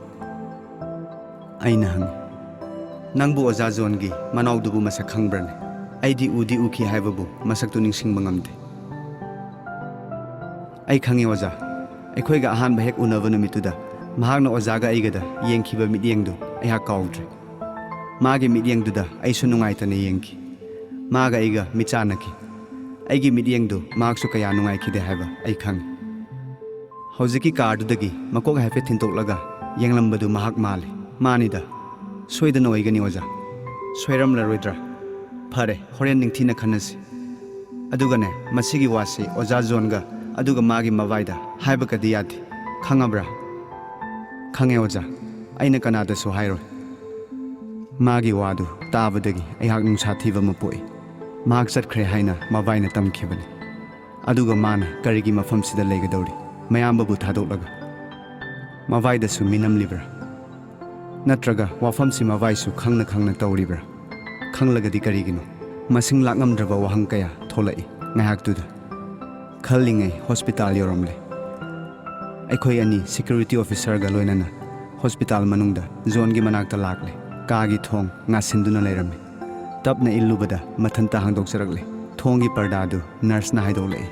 ꯑꯩꯅ ꯍꯪꯉꯤ, "ꯅꯪꯕꯨ ꯑꯣꯖꯥ ꯖꯣꯟꯒꯤ ꯃꯅꯥꯎꯗꯨꯕꯨ ꯃꯁꯛ ꯈꯪꯕ꯭ꯔꯅꯦ? ꯑꯩꯗꯤ ꯎꯗꯤ ꯎꯈꯤ ꯍꯥꯏꯕꯕꯨ ꯃꯁꯛꯇꯨ ꯅꯤꯡꯁꯤꯡꯕ ꯉꯝꯗꯦ"꯫ "ꯑꯩ ꯈꯪꯉꯤ ꯑꯣꯖꯥ꯫ ꯑꯩꯈꯣꯏꯒ ꯑꯍꯥꯟꯕ ꯍꯦꯛ ꯎꯅꯕ ꯅꯨꯃꯤꯠꯇꯨꯗ ꯃꯍꯥꯛꯅ ꯑꯣꯖꯥꯒ ꯑꯩꯒꯗ ꯌꯦꯡꯈꯤꯕ ꯃꯤꯠꯌꯦꯡꯗꯨ ꯑꯩꯍꯥꯛ ꯀꯥꯎꯗ꯭ꯔꯦ꯫ ꯃꯥꯒꯤ ꯃꯤꯠꯌꯦꯡꯗꯨꯗ ꯑꯩꯁꯨ ꯅꯨꯡꯉꯥꯏꯇꯅ ꯌꯦꯡꯈꯤ"꯫ ꯃꯥꯒ ꯑꯩꯒ ꯃꯤꯠ ꯆꯥꯟꯅꯈꯤ꯫ ꯑꯩꯒꯤ ꯃꯤꯠꯌꯦꯡꯗꯨ ꯃꯍꯥꯛꯁꯨ ꯀꯌꯥ ꯅꯨꯡꯉꯥꯏꯈꯤꯗꯦ ꯍꯥꯏꯕ ꯑꯩ ꯈꯪꯏ꯫ ꯍꯧꯖꯤꯛꯀꯤ ꯀꯥꯔꯗꯨꯗꯒꯤ ꯃꯀꯣꯛ ꯍꯥꯏꯐꯦꯠ ꯊꯤꯟꯇꯣꯛꯂꯒ ꯌꯦꯡꯂꯝꯕꯗꯨ ꯃꯍꯥꯛ ꯃꯥꯜꯂꯤ꯫ ꯃꯥꯅꯤꯗ, ꯁꯣꯏꯗꯅ ꯑꯣꯏꯒꯅꯤ ꯑꯣꯖꯥ꯫ ꯁꯣꯏꯔꯝꯂꯔꯣꯏꯗ꯭ꯔꯥ? ꯐꯔꯦ, ꯍꯣꯔꯦꯟ ꯅꯤꯡꯊꯤꯅ ꯈꯟꯅꯁꯤ꯫ ꯑꯗꯨꯒꯅꯦ, ꯃꯁꯤꯒꯤ ꯋꯥꯁꯤ ꯑꯣꯖꯥ ꯖꯣꯟꯒ ꯑꯗꯨꯒ ꯃꯥꯒꯤ ꯃꯕꯥꯏꯗ ꯍꯥꯏꯕꯒꯗꯤ ꯌꯥꯗꯦ꯫ ꯈꯪꯉꯕ꯭ꯔꯥ? ꯈꯪꯉꯦ ꯑꯣꯖꯥ, ꯑꯩꯅ ꯀꯅꯥꯗꯁꯨ ꯍꯥꯏꯔꯣꯏ꯫ ꯃꯥꯒꯤ ꯋꯥꯗꯨ ꯇꯥꯕꯗꯒꯤ ꯑꯩꯍꯥꯛ ꯅꯨꯡꯁꯥ ꯊꯤꯕ ꯑꯃ ꯄꯣꯛꯏ꯫ ꯃꯍꯥꯛ ꯆꯠꯈ꯭ꯔꯦ ꯍꯥꯏꯅ ꯃꯕꯥꯏꯅ ꯇꯝꯈꯤꯕꯅꯤ꯫ ꯑꯗꯨꯒ ꯃꯥꯅ ꯀꯔꯤꯒꯤ ꯃꯐꯝꯁꯤꯗ ꯂꯩꯒꯗꯧꯔꯤ? ꯃꯌꯥꯝꯕꯕꯨ ꯊꯥꯗꯣꯛꯂꯒ꯫ ꯃꯕꯥꯏꯗꯁꯨ ꯃꯤꯅꯝꯂꯤꯕ꯭ꯔꯥ? ꯅꯠꯇ꯭ꯔꯒ ꯋꯥꯐꯝꯁꯤ ꯃꯕꯥꯏꯁꯨ ꯈꯪꯅ ꯈꯪꯅ ꯇꯧꯔꯤꯕ꯭ꯔꯥ? ꯈꯪꯂꯒꯗꯤ ꯀꯔꯤꯒꯤꯅꯣ? ꯃꯁꯤꯡ ꯂꯥꯛꯉꯝꯗ꯭ꯔꯕ ꯋꯥꯍꯪ ꯀꯌꯥ ꯊꯣꯛꯂꯛꯏ ꯉꯥꯏꯍꯥꯛꯇꯨꯗ꯫ ꯈꯜꯂꯤꯉꯩ ꯍꯣꯁꯄꯤꯇꯥꯜ ꯌꯧꯔꯝꯂꯦ꯫ ꯑꯩꯈꯣꯏ ꯑꯅꯤ ꯁꯦꯀ꯭ꯌꯨꯔꯤꯇꯤ ꯑꯣꯐꯤꯁꯔꯒ ꯂꯣꯏꯅꯅ ꯍꯣꯁꯄꯤꯇꯥꯜ ꯃꯅꯨꯡꯗ ꯖꯣꯟꯒꯤ ꯃꯅꯥꯛꯇ ꯂꯥꯛꯂꯦ꯫ ꯀꯥꯒꯤ ꯊꯣꯡ ꯉꯥꯁꯤꯟꯗꯨꯅ ꯂꯩꯔꯝꯃꯤ꯫ ꯇꯞꯅ ꯏꯜꯂꯨꯕꯗ ꯃꯊꯟꯇ ꯍꯥꯡꯗꯣꯛꯆꯔꯛꯂꯦ꯫ ꯊꯣꯡꯒꯤ ꯄꯔꯗꯥꯗꯨ ꯅꯔꯁꯅ ꯍꯥꯏꯗꯣꯛꯂꯛꯏ꯫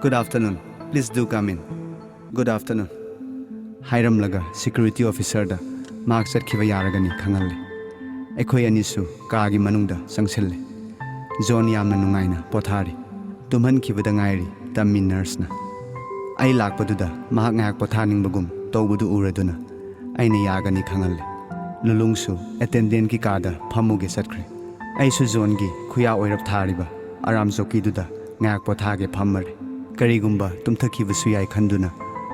"Good afternoon. Please do come in." "Good afternoon," ꯍꯥꯏꯔꯝꯂꯒ ꯁꯦꯀ꯭ꯌꯨꯔꯤꯇꯤ ꯑꯣꯐꯤꯁꯔꯗ ꯃꯍꯥꯛ ꯆꯠꯈꯤꯕ ꯌꯥꯔꯒꯅꯤ ꯈꯪꯍꯜꯂꯦ꯫ ꯑꯩꯈꯣꯏ ꯑꯅꯤꯁꯨ ꯀꯥꯒꯤ ꯃꯅꯨꯡꯗ ꯆꯪꯁꯤꯜꯂꯦ꯫ ꯖꯣꯟ ꯌꯥꯝꯅ ꯅꯨꯡꯉꯥꯏꯅ ꯄꯣꯊꯥꯔꯤ꯫ "ꯇꯨꯝꯍꯟꯈꯤꯕꯗ ꯉꯥꯏꯔꯤ," ꯇꯝꯃꯤ ꯅꯔꯁꯅ꯫ ꯑꯩ ꯂꯥꯛꯄꯗꯨꯗ ꯃꯍꯥꯛ ꯉꯥꯏꯍꯥꯛ ꯄꯣꯊꯥꯅꯤꯡꯕꯒꯨꯝ ꯇꯧꯕꯗꯨ ꯎꯔꯗꯨꯅ ꯑꯩꯅ ꯌꯥꯒꯅꯤ ꯈꯪꯍꯜꯂꯦ꯫ ꯂꯨꯂꯨꯡꯁꯨ ꯑꯦꯇꯦꯟꯗꯦꯟꯀꯤ ꯀꯥꯗ ꯐꯝꯃꯨꯒꯦ ꯆꯠꯈ꯭ꯔꯦ꯫ ꯑꯩꯁꯨ ꯖꯣꯟꯒꯤ ꯈꯨꯌꯥ ꯑꯣꯏꯔꯞ ꯊꯥꯔꯤꯕ ꯑꯔꯥꯝ ꯆꯧꯀꯤꯗꯨꯗ ꯉꯥꯏꯍꯥꯛ ꯄꯣꯊꯥꯒꯦ ꯐꯝꯃꯔꯦ꯫ ꯀꯔꯤꯒꯨꯝꯕ ꯇꯨꯝꯊꯈꯤꯕꯁꯨ ꯌꯥꯏ ꯈꯟꯗꯨꯅ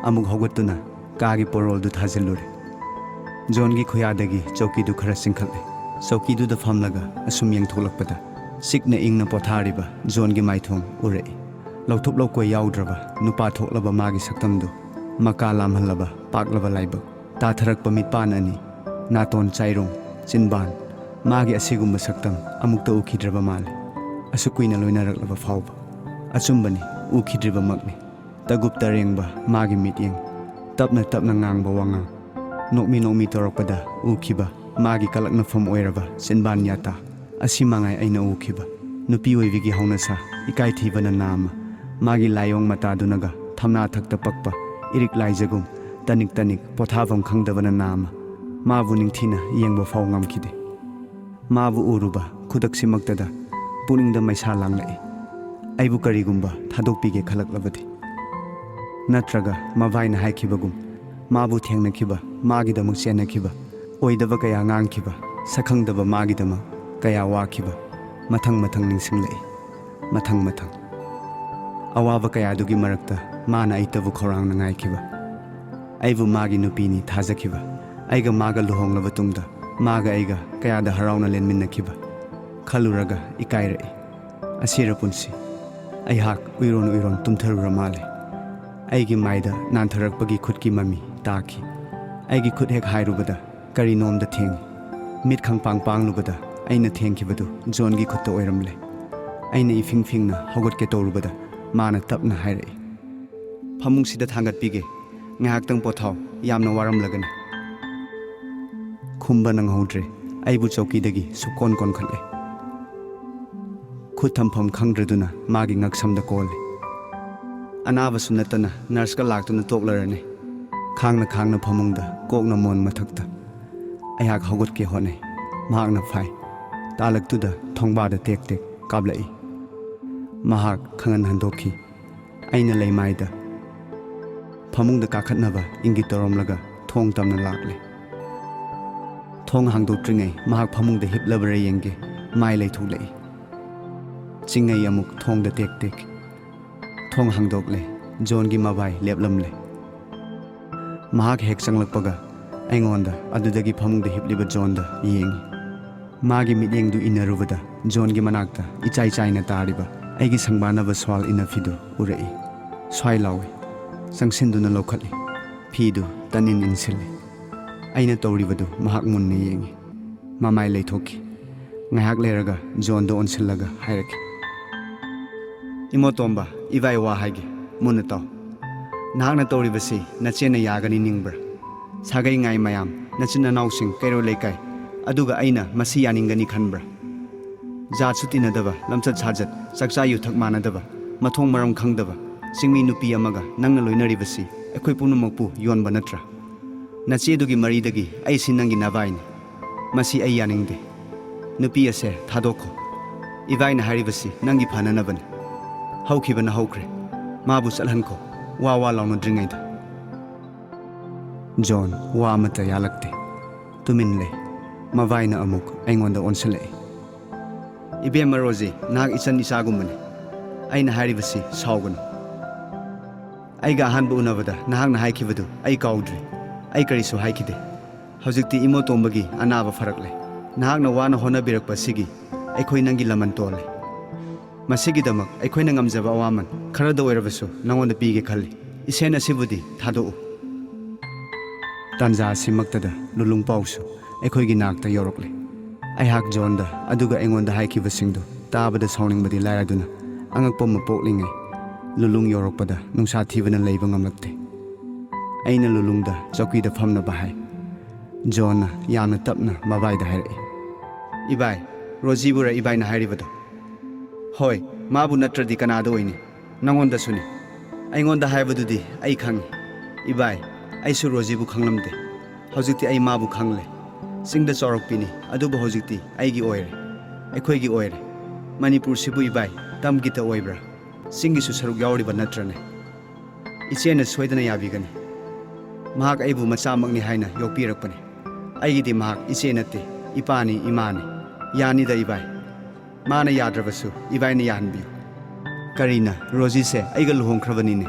ꯑꯃꯨꯛ ꯍꯧꯒꯠꯇꯨꯅ ꯀꯥꯒꯤ ꯄꯣꯔꯣꯜꯗꯨ ꯊꯥꯖꯤꯜꯂꯨꯔꯦ꯫ ꯖꯣꯟꯒꯤ ꯈꯨꯌꯥꯗꯒꯤ ꯆꯧꯀꯤꯗꯨ ꯈꯔ ꯆꯤꯡꯈꯠꯂꯦ꯫ ꯆꯧꯀꯤꯗꯨꯗ ꯐꯝꯂꯒ ꯑꯁꯨꯝ ꯌꯦꯡꯊꯣꯛꯂꯛꯄꯗ ꯆꯤꯛꯅ ꯏꯪꯅ ꯄꯣꯊꯥꯔꯤꯕ ꯖꯣꯟꯒꯤ ꯃꯥꯏꯊꯣꯡ ꯎꯔꯛꯏ꯫ ꯂꯧꯊꯣꯛ ꯂꯧꯀꯣꯏ ꯌꯥꯎꯗ꯭ꯔꯕ ꯅꯨꯄꯥ ꯊꯣꯛꯂꯕ ꯃꯥꯒꯤ ꯁꯛꯇꯝꯗꯨ, ꯃꯀꯥ ꯂꯥꯝꯍꯜꯂꯕ ꯄꯥꯛꯂꯕ ꯂꯥꯏꯕꯛ, ꯇꯥꯊꯔꯛꯄ ꯃꯤꯠꯄꯥꯟ ꯑꯅꯤ, ꯅꯥꯇꯣꯟ ꯆꯥꯏꯔꯣꯡ, ꯆꯤꯟꯕꯥꯟ, ꯃꯥꯒꯤ ꯑꯁꯤꯒꯨꯝꯕ ꯁꯛꯇꯝ ꯑꯃꯨꯛꯇ ꯎꯈꯤꯗ꯭ꯔꯕ ꯃꯥꯜꯂꯦ꯫ ꯑꯁꯨꯛ ꯀꯨꯏꯅ ꯂꯣꯏꯅꯔꯛꯂꯕ ꯐꯥꯎꯕ꯫ ꯑꯆꯨꯝꯕꯅꯤ, ꯎꯈꯤꯗ꯭ꯔꯤꯕꯃꯛꯅꯤ꯫ ꯇꯒꯨꯞ ꯇꯔꯦꯡꯕ ꯃꯥꯒꯤ ꯃꯤꯠꯌꯦꯡ, ꯇꯞꯅ ꯇꯞꯅ ꯉꯥꯡꯕ ꯋꯥꯉꯥꯡ, ꯅꯣꯛꯃꯤ ꯅꯣꯛꯃꯤ ꯇꯧꯔꯛꯄꯗ ꯎꯈꯤꯕ ꯃꯥꯒꯤ ꯀꯂꯛꯅꯐꯝ ꯑꯣꯏꯔꯕ ꯆꯤꯟꯕꯥꯟ ꯌꯥꯇꯥ꯫ ꯑꯁꯤ ꯃꯉꯥꯏ ꯑꯩꯅ ꯎꯈꯤꯕ꯫ ꯅꯨꯄꯤ ꯑꯣꯏꯕꯤꯒꯤ ꯍꯧꯅꯁꯥ, ꯏꯀꯥꯏ ꯊꯤꯕꯅ ꯅꯥꯝꯃ, ꯃꯥꯒꯤ ꯂꯥꯏꯑꯣꯡ ꯃꯇꯥꯗꯨꯅꯒ ꯊꯝꯅꯥ ꯊꯛꯇ ꯄꯛꯄ ꯏꯔꯤꯛ ꯂꯥꯏꯖꯒꯨꯝ ꯇꯅꯤꯛ ꯇꯅꯤꯛ ꯄꯣꯊꯥꯐꯝ ꯈꯪꯗꯕꯅ ꯅꯥꯝꯃ꯫ ꯃꯥꯕꯨ ꯅꯤꯡꯊꯤꯅ ꯌꯦꯡꯕ ꯐꯥꯎ ꯉꯝꯈꯤꯗꯦ꯫ ꯃꯥꯕꯨ ꯎꯔꯨꯕ ꯈꯨꯗꯛꯁꯤꯃꯛꯇꯗ ꯄꯨꯛꯅꯤꯡꯗ ꯃꯩꯁꯥ ꯂꯥꯡꯂꯛꯏ꯫ ꯑꯩꯕꯨ ꯀꯔꯤꯒꯨꯝꯕ ꯊꯥꯗꯣꯛꯄꯤꯒꯦ ꯈꯜꯂꯛꯂꯕꯗꯤ? ꯅꯠꯇ꯭ꯔꯒ ꯃꯕꯥꯏꯅ ꯍꯥꯏꯈꯤꯕꯒꯨꯝ, ꯃꯥꯕꯨ ꯊꯦꯡꯅꯈꯤꯕ, ꯃꯥꯒꯤꯗꯃꯛ ꯆꯦꯟꯅꯈꯤꯕ, ꯑꯣꯏꯗꯕ ꯀꯌꯥ ꯉꯥꯡꯈꯤꯕ, ꯁꯛꯈꯪꯗꯕ ꯃꯥꯒꯤꯗꯃꯛ ꯀꯌꯥ ꯋꯥꯈꯤꯕ, ꯃꯊꯪ ꯃꯊꯪ ꯅꯤꯡꯁꯤꯡꯂꯛꯏ꯫ ꯃꯊꯪ ꯃꯊꯪ꯫ ꯑꯋꯥꯕ ꯀꯌꯥꯗꯨꯒꯤ ꯃꯔꯛꯇ ꯃꯥꯅ ꯑꯩꯇꯕꯨ ꯈꯧꯔꯥꯡꯅ ꯉꯥꯏꯈꯤꯕ, ꯑꯩꯕꯨ ꯃꯥꯒꯤ ꯅꯨꯄꯤꯅꯤ ꯊꯥꯖꯈꯤꯕ, ꯑꯩꯒ ꯃꯥꯒ ꯂꯨꯍꯣꯡꯂꯕ ꯇꯨꯡꯗ ꯃꯥꯒ ꯑꯩꯒ ꯀꯌꯥꯗ ꯍꯔꯥꯎꯅ ꯂꯦꯟꯃꯤꯟꯅꯈꯤꯕ, ꯈꯜꯂꯨꯔꯒ ꯏꯀꯥꯏꯔꯛꯏ꯫ ꯑꯁꯤꯔ ꯄꯨꯟꯁꯤ꯫ ꯑꯩꯍꯥꯛ ꯎꯏꯔꯣꯟ ꯎꯏꯔꯣꯟ ꯇꯨꯝꯊꯔꯨꯔ ꯃꯥꯜꯂꯦ꯫ ꯑꯩꯒꯤ ꯃꯥꯏꯗ ꯅꯥꯟꯊꯔꯛꯄꯒꯤ ꯈꯨꯠꯀꯤ ꯃꯃꯤ ꯇꯥꯈꯤ꯫ ꯑꯩꯒꯤ ꯈꯨꯠ ꯍꯦꯛ ꯍꯥꯏꯔꯨꯕꯗ ꯀꯔꯤꯅꯣꯝꯗ ꯊꯦꯡꯉꯤ꯫ ꯃꯤꯠ ꯈꯪꯄꯥꯡ ꯄꯥꯡꯂꯨꯕꯗ ꯑꯩꯅ ꯊꯦꯡꯈꯤꯕꯗꯨ ꯖꯣꯟꯒꯤ ꯈꯨꯠꯇ ꯑꯣꯏꯔꯝꯂꯦ꯫ ꯑꯩꯅ ꯏꯐꯤꯡ ꯐꯤꯡꯅ ꯍꯧꯒꯠꯀꯦ ꯇꯧꯔꯨꯕꯗ ꯃꯥꯅ ꯇꯞꯅ ꯍꯥꯏꯔꯛꯏ, "ꯐꯃꯨꯡꯁꯤꯗ ꯊꯥꯡꯒꯠꯄꯤꯒꯦ꯫ ꯉꯥꯏꯍꯥꯛꯇꯪ ꯄꯣꯊꯥꯎ꯫ ꯌꯥꯝꯅ ꯋꯥꯔꯝꯂꯒꯅꯤ꯫" ꯈꯨꯝꯕ ꯅꯪꯍꯧꯗ꯭ꯔꯦ꯫ ꯑꯩꯕꯨ ꯆꯧꯀꯤꯗꯒꯤ ꯁꯨꯛꯀꯣꯟ ꯀꯣꯟꯈꯠꯂꯦ꯫ ꯈꯨꯠ ꯊꯝꯐꯝ ꯈꯪꯗ꯭ꯔꯗꯨꯅ ꯃꯥꯒꯤ ꯉꯛꯁꯝꯗ ꯀꯣꯜꯂꯦ꯫ ꯑꯅꯥꯕꯁꯨ ꯅꯠꯇꯅ ꯅꯔꯁꯀ ꯂꯥꯛꯇꯨꯅ ꯇꯣꯛꯂꯔꯅꯤ꯫ ꯈꯥꯡꯅ ꯈꯥꯡꯅ ꯐꯃꯨꯡꯗ, ꯀꯣꯛꯅ ꯃꯣꯟ ꯃꯊꯛꯇ꯫ ꯑꯩꯍꯥꯛ ꯍꯧꯒꯠꯀꯦ ꯍꯣꯠꯅꯩ꯫ ꯃꯍꯥꯛꯅ ꯐꯥꯏ꯫ ꯇꯥꯂꯛꯇꯨꯗ ꯊꯣꯡꯕꯥꯗ ꯇꯦꯛ ꯇꯦꯛ ꯀꯥꯞꯂꯛꯏ꯫ ꯃꯍꯥꯛ ꯈꯪꯍꯟ ꯍꯟꯗꯣꯛꯈꯤ꯫ ꯑꯩꯅ ꯂꯩꯃꯥꯏꯗ ꯐꯃꯨꯡꯗ ꯀꯥꯈꯠꯅꯕ ꯏꯪꯒꯤꯠ ꯇꯧꯔꯝꯂꯒ ꯊꯣꯡ ꯇꯝꯅ ꯂꯥꯛꯂꯦ꯫ ꯊꯣꯡ ꯍꯥꯡꯗꯣꯛꯇ꯭ꯔꯤꯉꯩ ꯃꯍꯥꯛ ꯐꯃꯨꯡꯗ ꯍꯤꯞꯂꯕ꯭ꯔꯥ ꯌꯦꯡꯒꯦ꯫ ꯃꯥꯏ ꯂꯩꯊꯣꯛꯂꯛꯏ꯫ ꯆꯤꯡꯉꯩ ꯑꯃꯨꯛ ꯊꯣꯡꯗ ꯇꯦꯛ ꯇꯦꯛ꯫ ꯊꯣꯡ ꯍꯥꯡꯗꯣꯛꯂꯦ꯫ ꯖꯣꯟꯒꯤ ꯃꯕꯥꯏ ꯂꯦꯞꯂꯝꯂꯦ꯫ ꯃꯍꯥꯛ ꯍꯦꯛ ꯆꯪꯂꯛꯄꯒ ꯑꯩꯉꯣꯟꯗ ꯑꯗꯨꯗꯒꯤ ꯐꯃꯨꯡꯗ ꯍꯤꯞꯂꯤꯕ ꯖꯣꯟꯗ ꯌꯦꯡꯉꯤ꯫ ꯃꯥꯒꯤ ꯃꯤꯠꯌꯦꯡꯗꯨ ꯏꯟꯅꯔꯨꯕꯗ ꯖꯣꯟꯒꯤ ꯃꯅꯥꯛꯇ ꯏꯆꯥꯏ ꯆꯥꯏꯅ ꯇꯥꯔꯤꯕ ꯑꯩꯒꯤ ꯁꯪꯕꯥꯅꯕ ꯁ꯭ꯋꯥꯜ ꯏꯟꯅꯐꯤꯗꯨ ꯎꯔꯛꯏ꯫ ꯁ꯭ꯋꯥꯏ ꯂꯥꯎꯏ꯫ ꯆꯪꯁꯤꯟꯗꯨꯅ ꯂꯧꯈꯠꯂꯤ꯫ ꯐꯤꯗꯨ ꯇꯟ ꯏꯟ ꯏꯟꯁꯤꯜꯂꯤ꯫ ꯑꯩꯅ ꯇꯧꯔꯤꯕꯗꯨ ꯃꯍꯥꯛ ꯃꯨꯟꯅ ꯌꯦꯡꯉꯤ꯫ ꯃꯃꯥꯏ ꯂꯩꯊꯣꯛꯈꯤ꯫ ꯉꯥꯏꯍꯥꯛ ꯂꯩꯔꯒ ꯖꯣꯟꯗ ꯑꯣꯟꯁꯤꯜꯂꯒ ꯍꯥꯏꯔꯛꯈꯤ, "ꯏꯃꯣꯇꯣꯝꯕ, ꯏꯕꯥꯏ ꯋꯥ ꯍꯥꯏꯒꯦ, ꯃꯨꯟꯅ ꯇꯥꯎ꯫ ꯅꯍꯥꯛꯅ ꯇꯧꯔꯤꯕꯁꯤ ꯅꯆꯦꯅ ꯌꯥꯒꯅꯤ ꯅꯤꯡꯕ꯭ꯔꯥ? ꯁꯥꯒꯩ ꯉꯥꯏ ꯃꯌꯥꯝ, ꯅꯆꯤꯟ ꯅꯅꯥꯎꯁꯤꯡ, ꯀꯩꯔꯣꯜ ꯂꯩꯀꯥꯏ, ꯑꯗꯨꯒ ꯑꯩꯅ ꯃꯁꯤ ꯌꯥꯅꯤꯡꯒꯅꯤ ꯈꯟꯕ꯭ꯔꯥ? ꯖꯥꯠꯁꯨ ꯇꯤꯟꯅꯗꯕ, ꯂꯝꯆꯠ ꯁꯥꯖꯠ, ꯆꯥꯛꯆꯥ ꯌꯨꯊꯛ ꯃꯥꯟꯅꯗꯕ, ꯃꯊꯣꯡ ꯃꯔꯝ ꯈꯪꯗꯕ ꯆꯤꯡꯃꯤ ꯅꯨꯄꯤ ꯑꯃꯒ ꯅꯪꯅ ꯂꯣꯏꯅꯔꯤꯕꯁꯤ ꯑꯩꯈꯣꯏ ꯄꯨꯝꯅꯃꯛꯄꯨ ꯌꯣꯟꯕ ꯅꯠꯇ꯭ꯔꯥ? ꯅꯆꯦꯗꯨꯒꯤ ꯃꯔꯤꯗꯒꯤ ꯑꯩꯁꯤ ꯅꯪꯒꯤ ꯅꯚꯥꯏꯅꯤ꯫ ꯃꯁꯤ ꯑꯩ ꯌꯥꯅꯤꯡꯗꯦ꯫ ꯅꯨꯄꯤ ꯑꯁꯦ ꯊꯥꯗꯣꯛꯈꯣ꯫" ꯏꯕꯥꯏꯅ ꯍꯥꯏꯔꯤꯕꯁꯤ ꯅꯪꯒꯤ ꯐꯅꯅꯕꯅꯤ꯫ ꯍꯧꯈꯤꯕꯅ ꯍꯧꯈ꯭ꯔꯦ꯫ ꯃꯥꯕꯨ ꯆꯠꯍꯟꯈꯣ, ꯋꯥ ꯋꯥ ꯂꯥꯎꯅꯗ꯭ꯔꯤꯉꯩꯗ꯫ ꯖꯣꯟ ꯋꯥ ꯑꯃꯠꯇ ꯌꯥꯜꯂꯛꯇꯦ꯫ ꯇꯨꯃꯤꯟ ꯂꯩ꯫ ꯃꯕꯥꯏꯅ ꯑꯃꯨꯛ ꯑꯩꯉꯣꯟꯗ ꯑꯣꯟꯁꯤꯜꯂꯛꯏ꯫ "ꯏꯕꯦꯝꯃ ꯔꯣꯖꯤ, ꯅꯍꯥꯛ ꯏꯆꯟ ꯏꯆꯥꯒꯨꯝꯕꯅꯤ꯫ ꯑꯩꯅ ꯍꯥꯏꯔꯤꯕꯁꯤ ꯁꯥꯎꯒꯅꯨ꯫ ꯑꯩꯒ ꯑꯍꯥꯟꯕ ꯎꯅꯕꯗ ꯅꯍꯥꯛꯅ ꯍꯥꯏꯈꯤꯕꯗꯨ ꯑꯩ ꯀꯥꯎꯗ꯭ꯔꯤ꯫ ꯑꯩ ꯀꯔꯤꯁꯨ ꯍꯥꯏꯈꯤꯗꯦ꯫ ꯍꯧꯖꯤꯛꯇꯤ ꯏꯃꯣꯇꯣꯝꯕꯒꯤ ꯑꯅꯥꯕ ꯐꯔꯛꯂꯦ꯫ ꯅꯍꯥꯛꯅ ꯋꯥꯅ ꯍꯣꯠꯅꯕꯤꯔꯛꯄ ꯑꯁꯤꯒꯤ ꯑꯩꯈꯣꯏ ꯅꯪꯒꯤ ꯂꯃꯟ ꯇꯣꯜꯂꯦ꯫ ꯃꯁꯤꯒꯤꯗꯃꯛ ꯑꯩꯈꯣꯏꯅ ꯉꯝꯖꯕ ꯑꯋꯥꯃꯟ ꯈꯔꯗ ꯑꯣꯏꯔꯕꯁꯨ ꯅꯉꯣꯟꯗ ꯄꯤꯒꯦ ꯈꯜꯂꯤ꯫ ꯏꯁꯦꯟ ꯑꯁꯤꯕꯨꯗꯤ ꯊꯥꯗꯣꯛꯎ꯫" ꯇꯥꯟꯖꯥ ꯑꯁꯤꯃꯛꯇꯗ ꯂꯨꯂꯨꯡ ꯄꯥꯎꯁꯨ ꯑꯩꯈꯣꯏꯒꯤ ꯅꯥꯛꯇ ꯌꯧꯔꯛꯂꯦ꯫ ꯑꯩꯍꯥꯛ ꯖꯣꯟꯗ ꯑꯗꯨꯒ ꯑꯩꯉꯣꯟꯗ ꯍꯥꯏꯈꯤꯕꯁꯤꯡꯗꯨ ꯇꯥꯕꯗ ꯁꯥꯎꯅꯤꯡꯕꯗꯤ ꯂꯥꯏꯔꯗꯨꯅ, ꯑꯉꯛꯄ ꯑꯃ ꯄꯣꯛꯂꯤꯉꯩ ꯂꯨꯂꯨꯡ ꯌꯧꯔꯛꯄꯗ ꯅꯨꯡꯁꯥ ꯊꯤꯕꯅ ꯂꯩꯕ ꯉꯝꯂꯛꯇꯦ꯫ ꯑꯩꯅ ꯂꯨꯂꯨꯡꯗ ꯆꯧꯀꯤꯗ ꯐꯝꯅꯕ ꯍꯥꯏ꯫ ꯖꯣꯟꯅ ꯌꯥꯝꯅ ꯇꯞꯅ ꯃꯕꯥꯏꯗ ꯍꯥꯏꯔꯛꯏ꯫ "ꯏꯕꯥꯏ, ꯔꯣꯖꯤꯕꯨꯔ ꯏꯕꯥꯏꯅ ꯍꯥꯏꯔꯤꯕꯗꯣ?" "ꯍꯣꯏ, ꯃꯥꯕꯨ ꯅꯠꯇ꯭ꯔꯗꯤ ꯀꯅꯥꯗ ꯑꯣꯏꯅꯤ? ꯅꯉꯣꯟꯗꯁꯨꯅꯤ꯫ ꯑꯩꯉꯣꯟꯗ ꯍꯥꯏꯕꯗꯨꯗꯤ ꯑꯩ ꯈꯪꯉꯤ꯫ ꯏꯕꯥꯏ, ꯑꯩꯁꯨ ꯔꯣꯖꯤꯕꯨ ꯈꯪꯂꯝꯗꯦ꯫ ꯍꯧꯖꯤꯛꯇꯤ ꯑꯩ ꯃꯥꯕꯨ ꯈꯪꯂꯦ꯫ ꯆꯤꯡꯗ ꯆꯥꯎꯔꯛꯄꯤꯅꯤ, ꯑꯗꯨꯕꯨ ꯍꯧꯖꯤꯛꯇꯤ ꯑꯩꯒꯤ ꯑꯣꯏꯔꯦ꯫ ꯑꯩꯈꯣꯏꯒꯤ ꯑꯣꯏꯔꯦ꯫ ꯃꯅꯤꯄꯨꯔꯁꯤꯕꯨ ꯏꯕꯥꯏ ꯇꯝꯒꯤꯇ ꯑꯣꯏꯕ꯭ꯔꯥ? ꯆꯤꯡꯒꯤꯁꯨ ꯁꯔꯨꯛ ꯌꯥꯎꯔꯤꯕ ꯅꯠꯇ꯭ꯔꯅꯦ? ꯏꯆꯦꯅ ꯁꯣꯏꯗꯅ ꯌꯥꯕꯤꯒꯅꯤ꯫ ꯃꯍꯥꯛ ꯑꯩꯕꯨ ꯃꯆꯥꯃꯛꯅꯤ ꯍꯥꯏꯅ ꯌꯣꯛꯄꯤꯔꯛꯄꯅꯤ꯫ ꯑꯩꯒꯤꯗꯤ ꯃꯍꯥꯛ ꯏꯆꯦ ꯅꯠꯇꯦ, ꯏꯄꯥꯅꯤ, ꯏꯃꯥꯅꯤ꯫ ꯌꯥꯅꯤꯗ ꯏꯕꯥꯏ꯫ ꯃꯥꯅ ꯌꯥꯗ꯭ꯔꯕꯁꯨ ꯏꯕꯥꯏꯅ ꯌꯥꯍꯟꯕꯤꯌꯨ꯫" "ꯀꯔꯤꯅ? ꯔꯣꯖꯤꯁꯦ ꯑꯩꯒ ꯂꯨꯍꯣꯡꯈ꯭ꯔꯕꯅꯤꯅꯦ꯫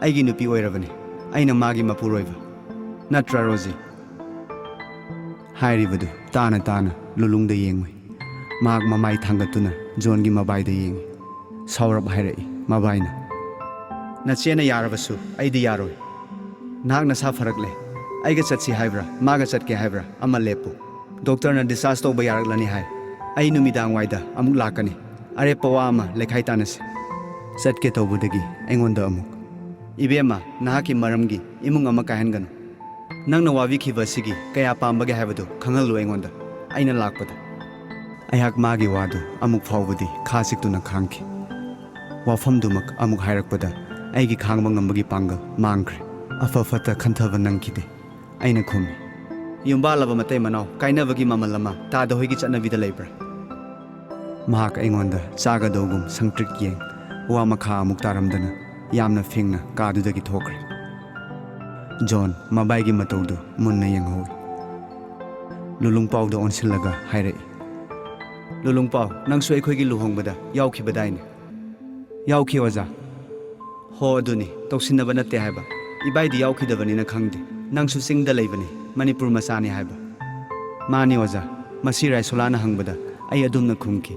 ꯑꯩꯒꯤ ꯅꯨꯄꯤ ꯑꯣꯏꯔꯕꯅꯤ꯫ ꯑꯩꯅ ꯃꯥꯒꯤ ꯃꯄꯨꯔꯣꯏꯕ꯫ ꯅꯠꯇ꯭ꯔꯥ ꯔꯣꯖꯤ?" ꯍꯥꯏꯔꯤꯕꯗꯨ ꯇꯥꯅ ꯇꯥꯅ ꯂꯨꯂꯨꯡꯗ ꯌꯦꯡꯂꯨꯏ꯫ ꯃꯍꯥꯛ ꯃꯃꯥꯏ ꯊꯥꯡꯒꯠꯇꯨꯅ ꯖꯣꯟꯒꯤ ꯃꯕꯥꯏꯗ ꯌꯦꯡꯏ꯫ ꯁꯥꯎꯔꯞ ꯍꯥꯏꯔꯛꯏ ꯃꯕꯥꯏꯅ꯫ "ꯅꯆꯦꯅ ꯌꯥꯔꯕꯁꯨ ꯑꯩꯗꯤ ꯌꯥꯔꯣꯏ꯫ ꯅꯍꯥꯛ ꯅꯁꯥ ꯐꯔꯛꯂꯦ꯫ ꯑꯩꯒ ꯆꯠꯁꯤ ꯍꯥꯏꯕ꯭ꯔꯥ, ꯃꯥꯒ ꯆꯠꯀꯦ ꯍꯥꯏꯕ꯭ꯔꯥ, ꯑꯃ ꯂꯦꯞꯄꯨ꯫ ꯗꯣꯛꯇꯔꯅ discharge ꯇꯧꯕ ꯌꯥꯔꯛꯂꯅꯤ ꯍꯥꯏ꯫ ꯑꯩ ꯅꯨꯃꯤꯗꯥꯡ ꯋꯥꯏꯗ ꯑꯃꯨꯛ ꯂꯥꯛꯀꯅꯤ꯫ ꯑꯔꯦꯞꯄ ꯋꯥ ꯑꯃ ꯂꯩꯈꯥꯏ ꯇꯥꯅꯁꯤ꯫" ꯆꯠꯀꯦ ꯇꯧꯕꯗꯒꯤ ꯑꯩꯉꯣꯟꯗ ꯑꯃꯨꯛ, "ꯏꯕꯦꯝꯃ, ꯅꯍꯥꯛꯀꯤ ꯃꯔꯝꯒꯤ ꯏꯃꯨꯡ ꯑꯃ ꯀꯥꯏꯍꯟꯒꯅꯨ꯫ ꯅꯪꯅ ꯋꯥꯕꯤꯈꯤꯕ ꯑꯁꯤꯒꯤ ꯀꯌꯥ ꯄꯥꯝꯕꯒꯦ ꯍꯥꯏꯕꯗꯨ ꯈꯪꯍꯜꯂꯨ ꯑꯩꯉꯣꯟꯗ, ꯑꯩꯅ ꯂꯥꯛꯄꯗ꯫" ꯑꯩꯍꯥꯛ ꯃꯥꯒꯤ ꯋꯥꯗꯨ ꯑꯃꯨꯛ ꯐꯥꯎꯕꯗꯤ ꯈꯥ ꯆꯤꯛꯇꯨꯅ ꯈꯥꯡꯈꯤ꯫ ꯋꯥꯐꯝꯗꯨꯃꯛ ꯑꯃꯨꯛ ꯍꯥꯏꯔꯛꯄꯗ ꯑꯩꯒꯤ ꯈꯥꯡꯕ ꯉꯝꯕꯒꯤ ꯄꯥꯡꯒꯜ ꯃꯥꯡꯈ꯭ꯔꯦ꯫ ꯑꯐ ꯐꯠꯇ ꯈꯟꯊꯕ ꯅꯪꯈꯤꯗꯦ꯫ ꯑꯩꯅ ꯈꯨꯝꯃꯤ꯫ "ꯌꯨꯝꯕꯥꯜꯂꯕ ꯃꯇꯩ ꯃꯅꯥꯎ ꯀꯥꯏꯅꯕꯒꯤ ꯃꯃꯜ ꯑꯃ ꯇꯥꯗ ꯍꯣꯏꯒꯤ ꯆꯠꯅꯕꯤꯗ ꯂꯩꯕ꯭ꯔꯥ?" ꯃꯍꯥꯛ ꯑꯩꯉꯣꯟꯗ ꯆꯥꯒꯗꯧꯒꯨꯝ ꯁꯪꯇ꯭ꯔꯤꯛ ꯌꯦꯡ, ꯋꯥ ꯃꯈꯥ ꯑꯃꯨꯛ ꯇꯥꯔꯝꯗꯅ ꯌꯥꯝꯅ ꯐꯤꯡꯅ ꯀꯥꯗꯨꯗꯒꯤ ꯊꯣꯛꯈ꯭ꯔꯦ꯫ ꯖꯣꯟ ꯃꯕꯥꯏꯒꯤ ꯃꯇꯧꯗꯨ ꯃꯨꯟꯅ ꯌꯦꯡꯍꯧꯏ꯫ ꯂꯨꯂꯨꯡꯄꯥꯎꯗ ꯑꯣꯟꯁꯤꯜꯂꯒ ꯍꯥꯏꯔꯛꯏ, "ꯂꯨꯂꯨꯡꯄꯥꯎ, ꯅꯪꯁꯨ ꯑꯩꯈꯣꯏꯒꯤ ꯂꯨꯍꯣꯡꯕꯗ ꯌꯥꯎꯈꯤꯕꯗꯥꯏꯅꯦ?" "ꯌꯥꯎꯈꯤ, ꯑꯣꯖꯥ꯫" "ꯍꯣ, ꯑꯗꯨꯅꯤ, ꯇꯧꯁꯤꯟꯅꯕ ꯅꯠꯇꯦ ꯍꯥꯏꯕ꯫ ꯏꯕꯥꯏꯗꯤ ꯌꯥꯎꯈꯤꯗꯕꯅꯤꯅ ꯈꯪꯗꯦ꯫ ꯅꯪꯁꯨ ꯆꯤꯡꯗ ꯂꯩꯕꯅꯤ, ꯃꯅꯤꯄꯨꯔ ꯃꯆꯥꯅꯤ ꯍꯥꯏꯕ?" "ꯃꯥꯅꯤ, ꯑꯣꯖꯥ꯫" ꯃꯁꯤ ꯔꯥꯏꯁꯣꯂꯥꯅ ꯍꯪꯕꯗ ꯑꯩ ꯑꯗꯨꯝꯅ ꯈꯨꯝꯈꯤ꯫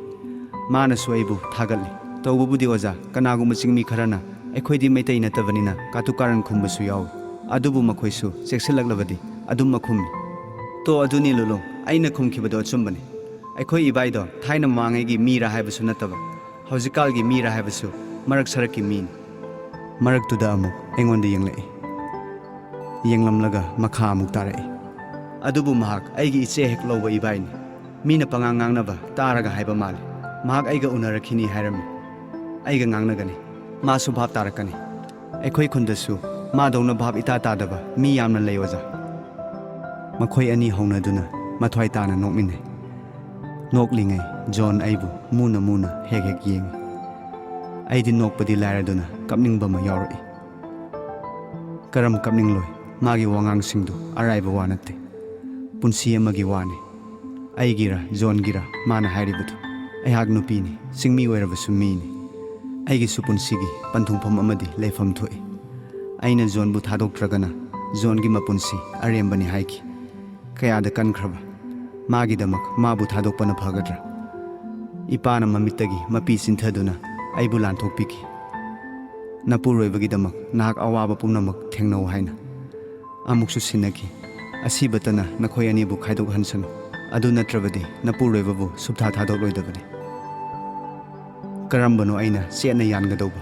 ꯃꯥꯅꯁꯨ ꯑꯩꯕꯨ ꯊꯥꯒꯠꯂꯤ꯫ ꯇꯧꯕꯕꯨꯗꯤ, ꯑꯣꯖꯥ, ꯀꯅꯥꯒꯨꯝꯕ ꯆꯤꯡꯃꯤ ꯈꯔꯅ ꯑꯩꯈꯣꯏꯗꯤ ꯃꯩꯇꯩ ꯅꯠꯇꯕꯅꯤꯅ ꯀꯥꯇꯨ ꯀꯥꯔꯟ ꯈꯨꯝꯕꯁꯨ ꯌꯥꯎꯏ꯫ ꯑꯗꯨꯕꯨ ꯃꯈꯣꯏꯁꯨ ꯆꯦꯛꯁꯤꯜꯂꯛꯂꯕꯗꯤ ꯑꯗꯨꯝ ꯈꯨꯝꯃꯤ꯫ "ꯇꯣ, ꯑꯗꯨꯅꯤ ꯂꯨꯂꯨꯡ, ꯑꯩꯅ ꯈꯨꯝꯈꯤꯕꯗꯣ ꯑꯆꯨꯝꯕꯅꯤ꯫ ꯑꯩꯈꯣꯏ ꯏꯕꯥꯏꯗꯣ ꯊꯥꯏꯅ ꯃꯃꯥꯡꯉꯩꯒꯤ ꯃꯤꯔꯥ ꯍꯥꯏꯕꯁꯨ ꯅꯠꯇꯕ, ꯍꯧꯖꯤꯛꯀꯥꯜꯒꯤ ꯃꯤꯔꯥ ꯍꯥꯏꯕꯁꯨ ꯃꯔꯛ ꯁꯔꯛꯀꯤ ꯃꯤꯅꯤ꯫" ꯃꯔꯛꯇꯨꯗ ꯑꯃꯨꯛ ꯑꯩꯉꯣꯟꯗ ꯌꯦꯡꯂꯛꯏ꯫ ꯌꯦꯡꯂꯝꯂꯒ ꯃꯈꯥ ꯑꯃꯨꯛ ꯇꯥꯔꯛꯏ, "ꯑꯗꯨꯕꯨ ꯃꯍꯥꯛ ꯑꯩꯒꯤ ꯏꯆꯦ ꯍꯦꯛ ꯂꯧꯕ ꯏꯕꯥꯏꯅꯤ꯫ ꯃꯤꯅ ꯄꯉꯥꯡ ꯉꯥꯡꯅꯕ ꯇꯥꯔꯒ ꯍꯥꯏꯕ ꯃꯥꯜꯂꯤ꯫ ꯃꯍꯥꯛ ꯑꯩꯒ ꯎꯅꯔꯛꯈꯤꯅꯤ ꯍꯥꯏꯔꯝꯃꯤ꯫ ꯑꯩꯒ ꯉꯥꯡꯅꯒꯅꯤ꯫ ꯃꯥꯁꯨ ꯚꯥꯞ ꯇꯥꯔꯛꯀꯅꯤ꯫ ꯑꯩꯈꯣꯏ ꯈꯨꯟꯗꯁꯨ ꯃꯥꯗꯧꯅ ꯚꯥꯞ ꯏꯇꯥ ꯇꯥꯗꯕ ꯃꯤ ꯌꯥꯝꯅ ꯂꯩ, ꯑꯣꯖꯥ꯫" ꯃꯈꯣꯏ ꯑꯅꯤ ꯍꯧꯅꯗꯨꯅ ꯃꯊ꯭ꯋꯥꯏ ꯇꯥꯅ ꯅꯣꯛꯃꯤꯟꯅꯩ꯫ ꯅꯣꯛꯂꯤꯉꯩ ꯖꯣꯟ ꯑꯩꯕꯨ ꯃꯨꯅ ꯃꯨꯅ ꯍꯦꯛ ꯍꯦꯛ ꯌꯦꯡꯏ꯫ ꯑꯩꯗꯤ ꯅꯣꯛꯄꯗꯤ ꯂꯥꯏꯔꯗꯨꯅ ꯀꯞꯅꯤꯡꯕ ꯑꯃ ꯌꯥꯎꯔꯛꯏ꯫ ꯀꯔꯝ ꯀꯞꯅꯤꯡꯂꯣꯏ? ꯃꯥꯒꯤ ꯋꯥꯉꯥꯡꯁꯤꯡꯗꯨ ꯑꯔꯥꯏꯕ ꯋꯥ ꯅꯠꯇꯦ꯫ ꯄꯨꯟꯁꯤ ꯑꯃꯒꯤ ꯋꯥꯅꯤ꯫ ꯑꯩꯒꯤꯔ ꯖꯣꯟꯒꯤꯔ ꯃꯥꯅ ꯍꯥꯏꯔꯤꯕꯗꯨ? ꯑꯩꯍꯥꯛ ꯅꯨꯄꯤꯅꯤ, ꯆꯤꯡꯃꯤ ꯑꯣꯏꯔꯕꯁꯨ ꯃꯤꯅꯤ꯫ ꯑꯩꯒꯤꯁꯨ ꯄꯨꯟꯁꯤꯒꯤ ꯄꯟꯊꯨꯡꯐꯝ ꯑꯃꯗꯤ ꯂꯩꯐꯝ ꯊꯣꯛꯏ꯫ ꯑꯩꯅ ꯖꯣꯟꯕꯨ ꯊꯥꯗꯣꯛꯇ꯭ꯔꯒꯅ ꯖꯣꯟꯒꯤ ꯃꯄꯨꯟꯁꯤ ꯑꯔꯦꯝꯕꯅꯤ ꯍꯥꯏꯈꯤ꯫ ꯀꯌꯥꯗ ꯀꯟꯈ꯭ꯔꯕ! ꯃꯥꯒꯤꯗꯃꯛ ꯃꯥꯕꯨ ꯊꯥꯗꯣꯛꯄꯅ ꯐꯒꯗ꯭ꯔꯥ? ꯏꯄꯥꯅ ꯃꯃꯤꯠꯇꯒꯤ ꯃꯄꯤ ꯆꯤꯟꯊꯗꯨꯅ ꯑꯩꯕꯨ ꯂꯥꯟꯊꯣꯛꯄꯤꯈꯤ꯫ "ꯅꯄꯨꯔꯣꯏꯕꯒꯤꯗꯃꯛ ꯅꯍꯥꯛ ꯑꯋꯥꯕ ꯄꯨꯝꯅꯃꯛ ꯊꯦꯡꯅꯧ" ꯍꯥꯏꯅ꯫ ꯑꯃꯨꯛꯁꯨ ꯁꯤꯟꯅꯈꯤ꯫ "ꯑꯁꯤꯕꯇꯅ ꯅꯈꯣꯏ ꯑꯅꯤꯕꯨ ꯈꯥꯏꯗꯣꯛꯍꯟꯁꯅꯨ꯫ ꯑꯗꯨ ꯅꯠꯇ꯭ꯔꯕꯗꯤ ꯅꯄꯨꯔꯣꯏꯕꯕꯨ ꯁꯨꯞꯊꯥ ꯊꯥꯗꯣꯛꯂꯣꯏꯗꯕꯅꯤ꯫" ꯀꯔꯝꯕꯅꯣ ꯑꯩꯅ ꯆꯦꯠꯅ ꯌꯥꯟꯒꯗꯧꯕ?